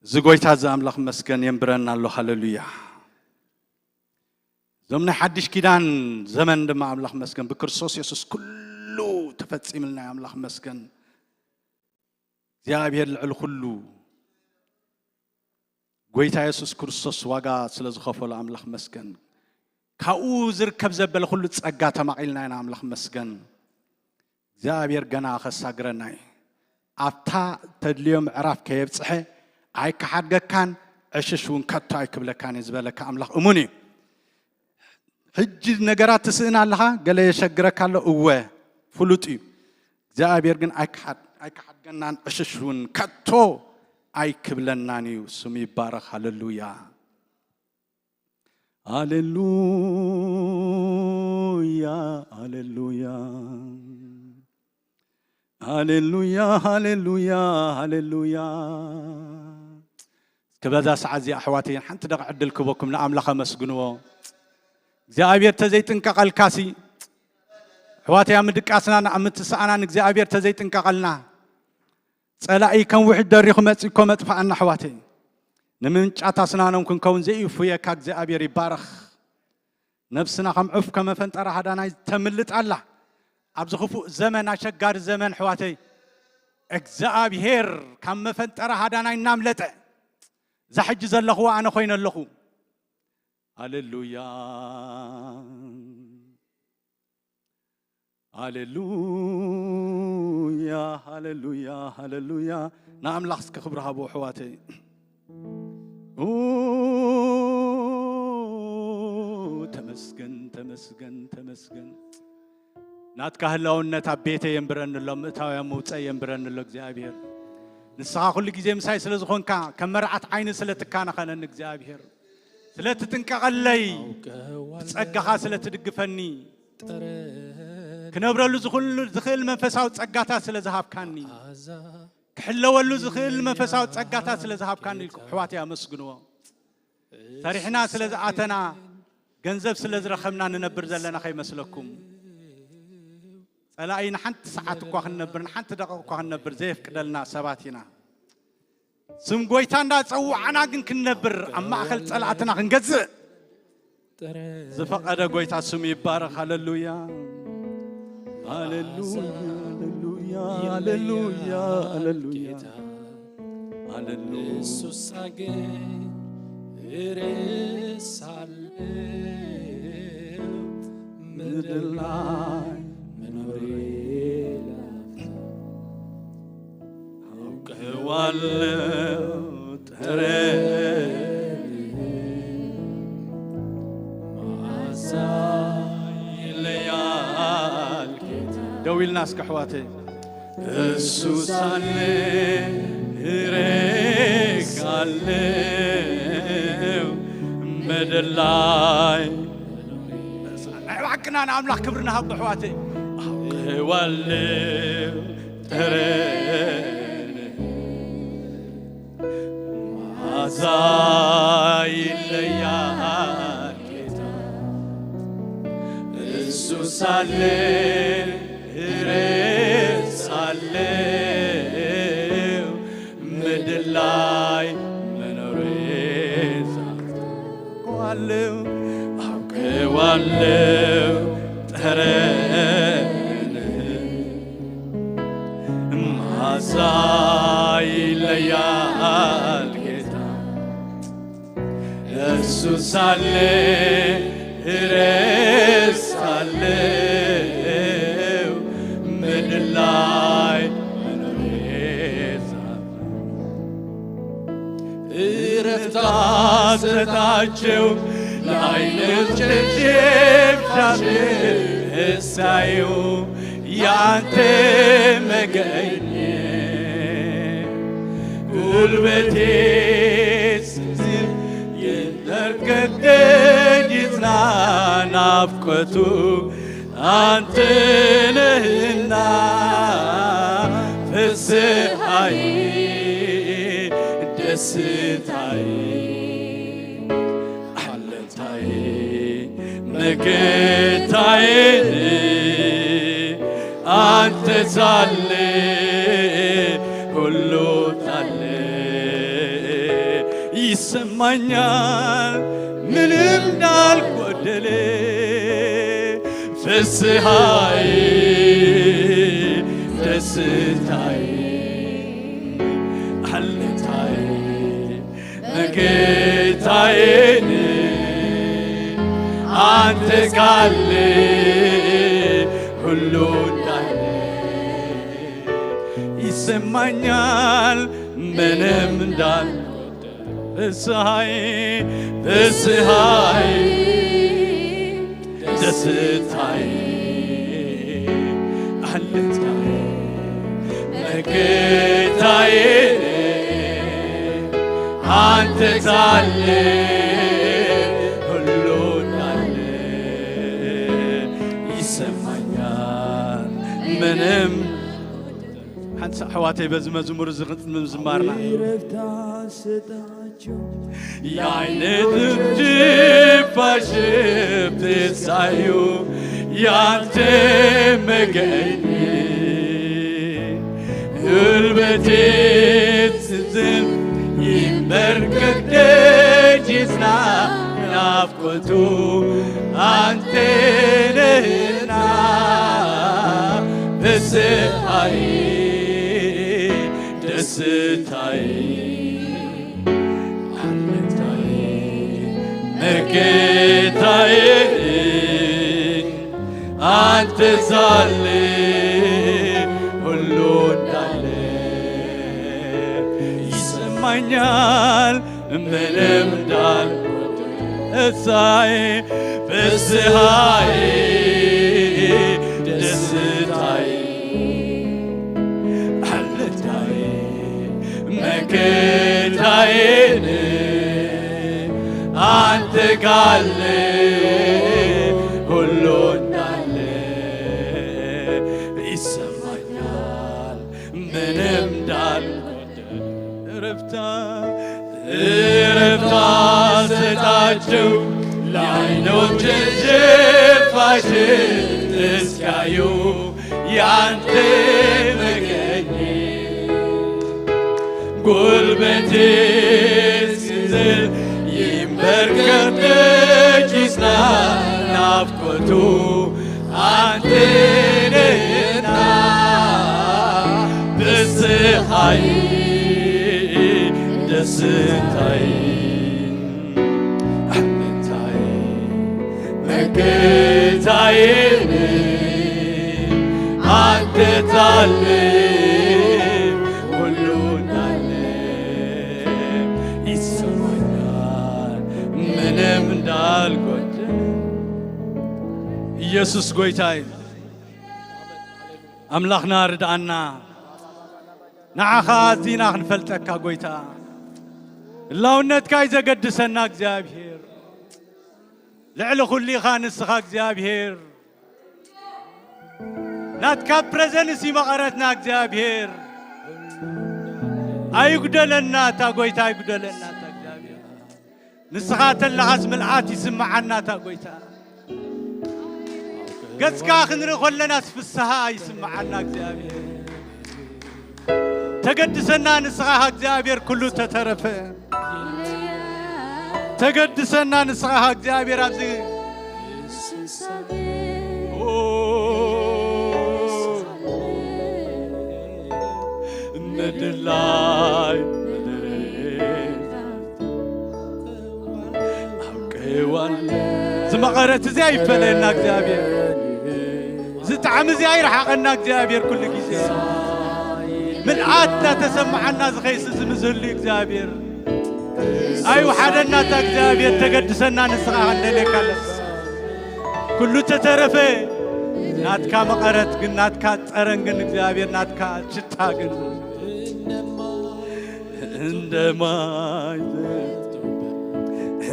እዚ ጎይታ እዚ ኣምላኽ መስገን የንብረና ኣሎ። ሃሌሉያ። እዞም ናይ ሓድሽ ኪዳን ዘመን ድማ ኣምላኽ መስገን ብክርስቶስ የሱስ ኩሉ ተፈጺምልና ኣምላኽ መስገን። እግዚኣብሔር ልዕሊ ኩሉ ጎይታ የሱስ ክርስቶስ ዋጋ ስለ ዝኸፈሉ ኣምላኽ መስገን። ካብኡ ዝርከብ ዘበለ ኩሉ ጸጋ ተማቒልና ኢና ኣምላኽ መስገን። እግዚኣብሔር ገና ከሳግረና እዩ። ኣብታ ተድልዮ ምዕራፍ ከየብጽሐ ኣይከሓድገካን ዕሽሽ እውን ከቶ ኣይክብለካን እዩ ዝበለካ ኣምላኽ እሙን እዩ። ሕጂ ነገራት ትስእን ኣለኻ፣ ገለ የሸግረካ ኣሎ፣ እወ ፍሉጥ እዩ። እግዚኣብሔር ግን ኣይከሓድገናን ዕሽሽ እውን ከቶ ኣይክብለናን እዩ። ስሙ ይባረኽ። ሃሌሉያ። ሃሌሉያ። ሃሌሉያ። ሃሌሉያ። ሃሌሉያ። ሃሌሉያ። እስከ በዛ ሰዓት እዚኣ ኣሕዋተይ ሓንቲ ደቂ ዕድል ክበኩም ንኣምላኽ ኣመስግንዎ። እግዚኣብሔር ተዘይጥንቀቐልካሲ ኣሕዋተይ ኣብ ምድቃስና ኣብ ምትስኣናን እግዚኣብሔር ተዘይጥንቀቐልና ጸላኢ ከም ውሕጅ ደሪኹ መጺ እኮ መጥፋኣና ኣሕዋተይ። ንምንጫት ኣስናኖም ክንከውን ዘይፍየካ እግዚኣብሔር ይባረኽ። ነፍስና ከም ዑፍ ከመፈንጠራ ሃዳናይ ተምልጥ ኣላ። ኣብዚ ክፉእ ዘመን፣ ኣሸጋሪ ዘመን ኣሕዋተይ፣ እግዚኣብሔር ካብ መፈንጠራ ሃዳናይ እናምለጠ፣ እዛ ሕጂ ዘለኽዋ ኣነ ኮይነ ኣለኹ። ሃሌሉያ፣ ሃሌሉያ፣ ሃሌሉያ፣ ሃሌሉያ። ንኣምላኽ እስኪ ክብሪ ሃቦ ኣሕዋተይ። ኡ፣ ተመስገን፣ ተመስገን፣ ተመስገን። ናትካ ህላውነት ኣብ ቤተይ የንብረኒ ኣሎ፣ ምእታው ኣብ ምውፀይ የንብረኒ ኣሎ እግዚኣብሔር። ንስኻ ኩሉ ግዜ ምሳይ ስለ ዝኾንካ፣ ከም መርዓት ዓይኒ ስለ ትካናኸነኒ እግዚኣብሔር፣ ስለ ትጥንቀቐለይ፣ ብጸጋኻ ስለ ትድግፈኒ፣ ክነብረሉ ዝኽእል፣ ዝኽእል መንፈሳዊ ጸጋታት ስለ ዝሃብካኒ፣ ክሕለወሉ ዝኽእል መንፈሳዊ ጸጋታት ስለ ዝሃብካኒ ኢልኩም ኣሕዋተይ ኣመስግንዎ። ሰሪሕና ስለ ዝኣተና፣ ገንዘብ ስለ ዝረኸብና ንነብር ዘለና ከይመስለኩም። ጸላኢ ንሓንቲ ሰዓት እኳ ክንነብር፣ ንሓንቲ ደቂቕ እኳ ክንነብር ዘየፍቅደልና ሰባት ኢና። ስም ጎይታ እንዳጸዋዕና ግን ክንነብር፣ ኣብ ማእከል ጸላእትና ክንገዝእ ዝፈቐደ ጎይታ ስሙ ይባረኽ። ሃሌሉያ፣ ሃሌሉያ፣ ሃሌሉያ፣ ሃሌሉያ፣ ሃሌሉያ። እሱሳ ግን እረሳለሁ ምድር ላይ መኖሬ ላፍታ። አውቀዋለሁ ጠረንህ መዓዛ ይለያል ጌታ። ደው ኢልና እስከ ኣሕዋተይ። እሱ ሳለ እረሳለሁ ምድር ላይ። ናይ ባዕቅና ንኣምላኽ ክብሪ ንሃቦ ኣሕዋተይ። ኣውቀዋለሁ ጠረንህ መዓዛ ይለያል ጌታ። እሱ ሳለ እረሳለሁ ምድር ላይ መኖሬን። አውቀዋለሁ፣ አውቀዋለሁ ጠረንህ መዓዛ ይለያል ጌታ። እሱ ሳለ እረሳለሁ ምድር ላይ መኖሬ ሳለ። እረፍት አሰጣቸው ለዓይኖቼ ፊታህን እስካየው ያንተ መገኘት። ጉልበቴ ሲዝል ይንበርከክ ይጽና ናፍቆቱ አንተ ነህና ፍስሐዬ ደስታዬ አለኝታዬ መከታዬ አንተ ሳለ ሁሉ ሳለ ይሰማኛል ምንም እንዳልጎደለ ፍስሐዬ ደስታዬ አለኝታዬ መከታዬ አንተ ካለ ሁሉ እንዳለ ይሰማኛል ምንም እንዳል ፍስሐዬ ፍስሐዬ ደስታዬ አለኝታዬ መከታዬ አንተ ሳለ ሁሉ እንዳለ ይሰማኛል ምንም ሓንቲ ኣሕዋተይ በዚ መዝሙር እዚ ምዝማርና የዓይነ ትንፋሽ ብትሳዩ ያንተ መገኘት ጉልበቴ ትዝል ይንበርከክ ደጅዝና ናፍቆቱ ኣንተ ነህና ፍስሃይ ደስታይ ኣለታይ መከታዬ ኣንተ ሳለ ሁሉ እንዳለ ይሰማኛል ምንም እንዳልጎደል እሳይ ፍስሃይ ደስታይ አለታይ መከታዬን አንተ ካለ ሁሉ እንዳለ ይሰማኛል ምንም እንዳልጎደል እረፍታ እረፍታ ሰጣቸው ለዓይኖች ሸፋሽን እስኪያዩ ያንተ መገኘት ጉልበቴ እስኪዝል ይንበርከክ ደጅዝና ናፍቆቱ አንተ ነህና ፍስሃይ ደስታይ ኣለታይ መከታዬን አንተ ታለ ሁሉ እንዳለ ይሰማኛል ምንም እንዳልጎደል ኢየሱስ ጎይታይ ኣምላኽና ርድኣና ንዓኻ ኣዚና ክንፈልጠካ ጎይታ ህላውነትካ እዩ ዘገድሰና እግዚኣብሔር ልዕሊ ኩሉ ኢኻ ንስኻ እግዚኣብሔር ናትካ ፕረዘንስ እዩ መቐረትና እግዚኣብሔር ኣይጉደለና እታ ጎይታ ኣይጉደለና እታ እግዚኣብሔር ንስኻ ተለኻስ ምልኣት ይስምዓና እታ ጎይታ ገጽካ ክንርኢ ከለናስ ፍስሃ ይስምዓና እግዚኣብሔር ተገድሰና ንስኻ እግዚኣብሔር ኩሉ ተተረፈ ተገድሰና ንስኻ እግዚኣብሔር ኣብዚ ምድላይ ምድሬ ኣውቀዋለ ዝመቐረት እዚ ኣይፈለየና እግዚኣብሔር ዝጣዕሚ እዚ ኣይረሓቐና እግዚኣብሔር ኩሉ ግዜ ምልኣት እናተሰማዓና ዝኸይስ እዚ ምስሉ እግዚኣብሔር ኣይውሓደና እታ እግዚኣብሔር ተገድሰና ንስኻ ክንደልየካ ኣለና ኩሉ ተተረፈ ናትካ መቐረት ግን ናትካ ጸረን ግን እግዚኣብሔር ናትካ ሽታ ግን እንደማይ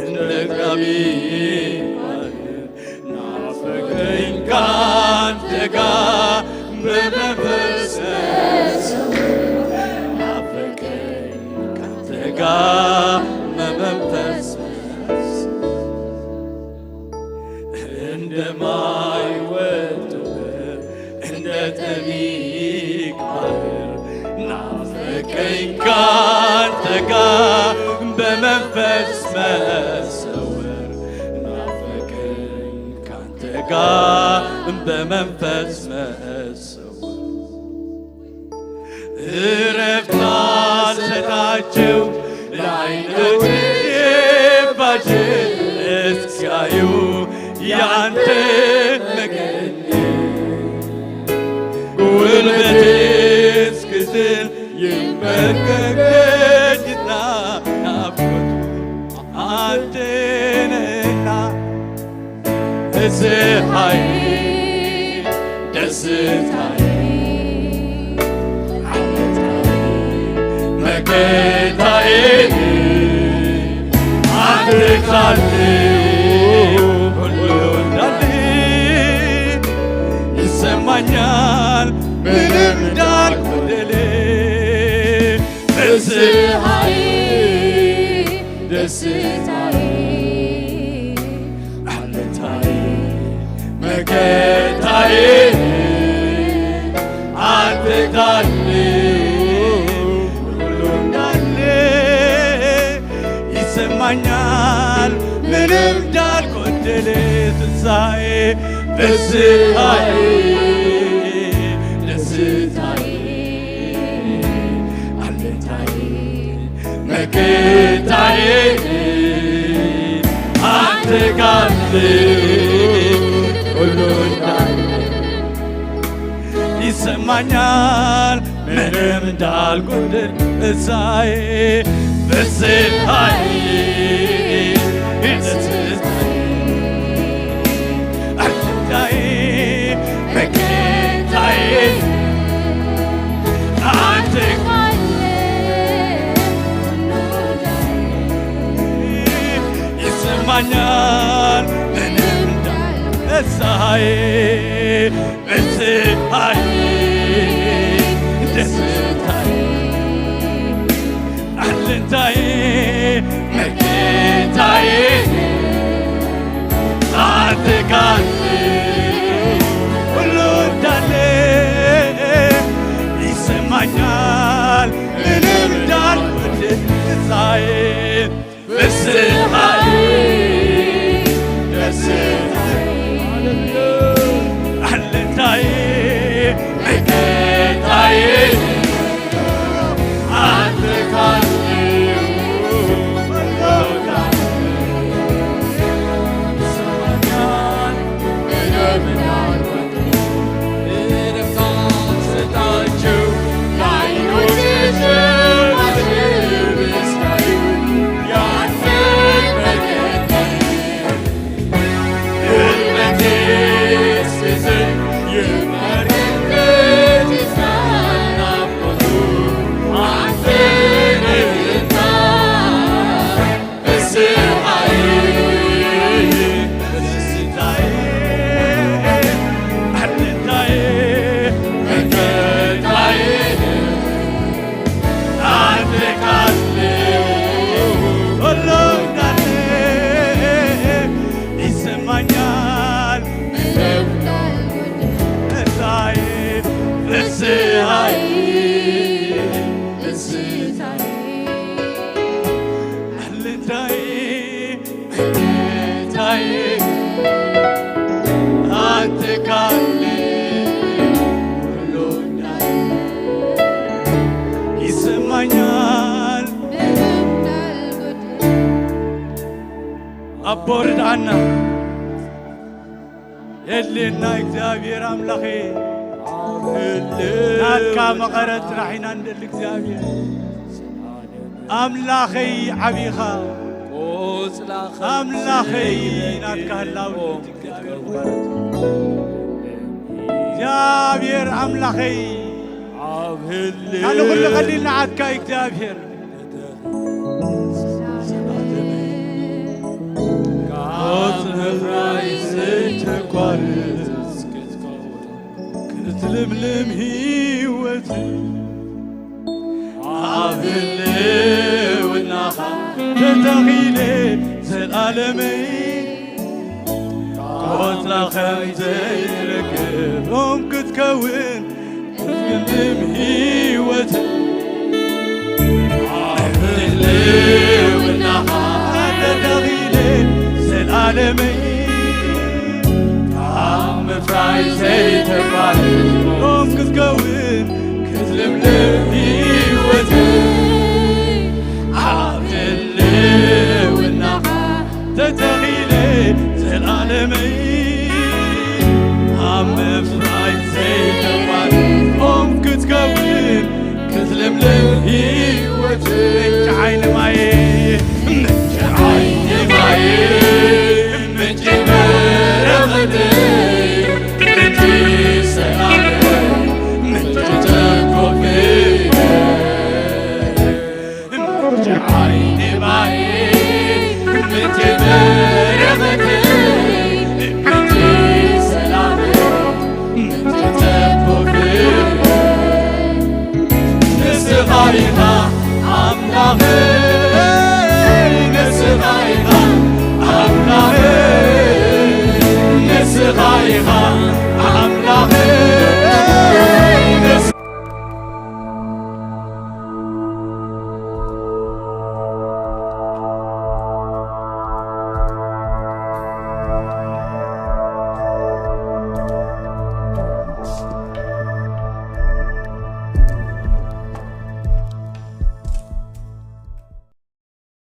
እንደጋቢ ናፈቀኝ ካንተ ጋር በመንፈስ ናፈቀኝ ካንተ ጋር በመንፈስ እንደማይወጡ እንደ ጠቢቅ ባህር ናፈቀኝ ካንተ ጋር በመንፈስ መሰወር ናፈቀኝ ካንተ ጋር በመንፈስ መሰወር እረፍት አልሰጣቸው ለዓይኖቼ ባሽ እስኪያዩ ያንተ መገኘት ጉልበቴ እስክዝል ይንበርከክ ደጅና ናፍቆቱ አንተ ነህና ፍስሃይ ደስታይ ዓመታይ መከታይ ኣትካል ሁሉ እንዳለ ይሰማኛል ምንም እንዳልጎደለ ፍስሃይ ደስታይ ዓመታይ መከታይ ኣትካል ሁሉ እንዳለ ኛል ምንም እንዳልጎደለ ትንሳኤ ፍስሐዬ ደስታዬ አለኝታዬ መከታዬ አንተ ካለ ሁሉ እንዳለ ይሰማኛል ምንም እንዳልጎድል እሳዬ ፍስሐዬ ደስታዬ አለኝታዬ መከታዬ አንተ ይሰማኛል ምንም እንዳል እሳዬ ፍስሐዬ ደስታዬ አለኝታዬ መከታዬ አንተ ካለ ሁሉ እንዳለ ይሰማኛል ምንም እንዳልጎድል እሳዬ ፍስሐዬ ደስታዬ አለኝታዬ መከታዬ አንተ ካለ ይሰማኛል እሳዬ ፍስሐዬ ደስታዬ አለኝታዬ መከታዬ አንተ ካለ ሁሉ እንዳለ ይሰማኛል። ኣቦ ርድኣና የድልየና እግዚኣብሔር ኣምላኸይ ናትካ መቐረት ጥራሕ ኢና ንደሊ እግዚኣብሔር ኣምላኸይ ዓቢኻ ኣምላኸይ ናትካ ህላው እግዚኣብሔር ኣምላኸይ ካልእ ኩሉ ቀሊል ንዓትካ እግዚኣብሔር ቆጽሊ ምፍራይ ዘይተቋርጽ ክትልምልም ህይወት ኣብ ህልውናኻ ተተኺለ ዘላለመይ ቆጽላ ከም ዘይረግፍ ኦም ክትከውን ክትልምልም ህይወት ኣብ ህልውናኻ ተተኺለ ዘላለመይ ኣብ ምፍራይ ዘይተቋርጥ ኦም ክትከውን ክትልምልም ህይወት ኣብ ህልውናኻ ተተኺለ ዘላለመይ ኣብ ምፍራይ ዘይተቋርጥ ኦም ክትከውን ክትልምልም ህይወት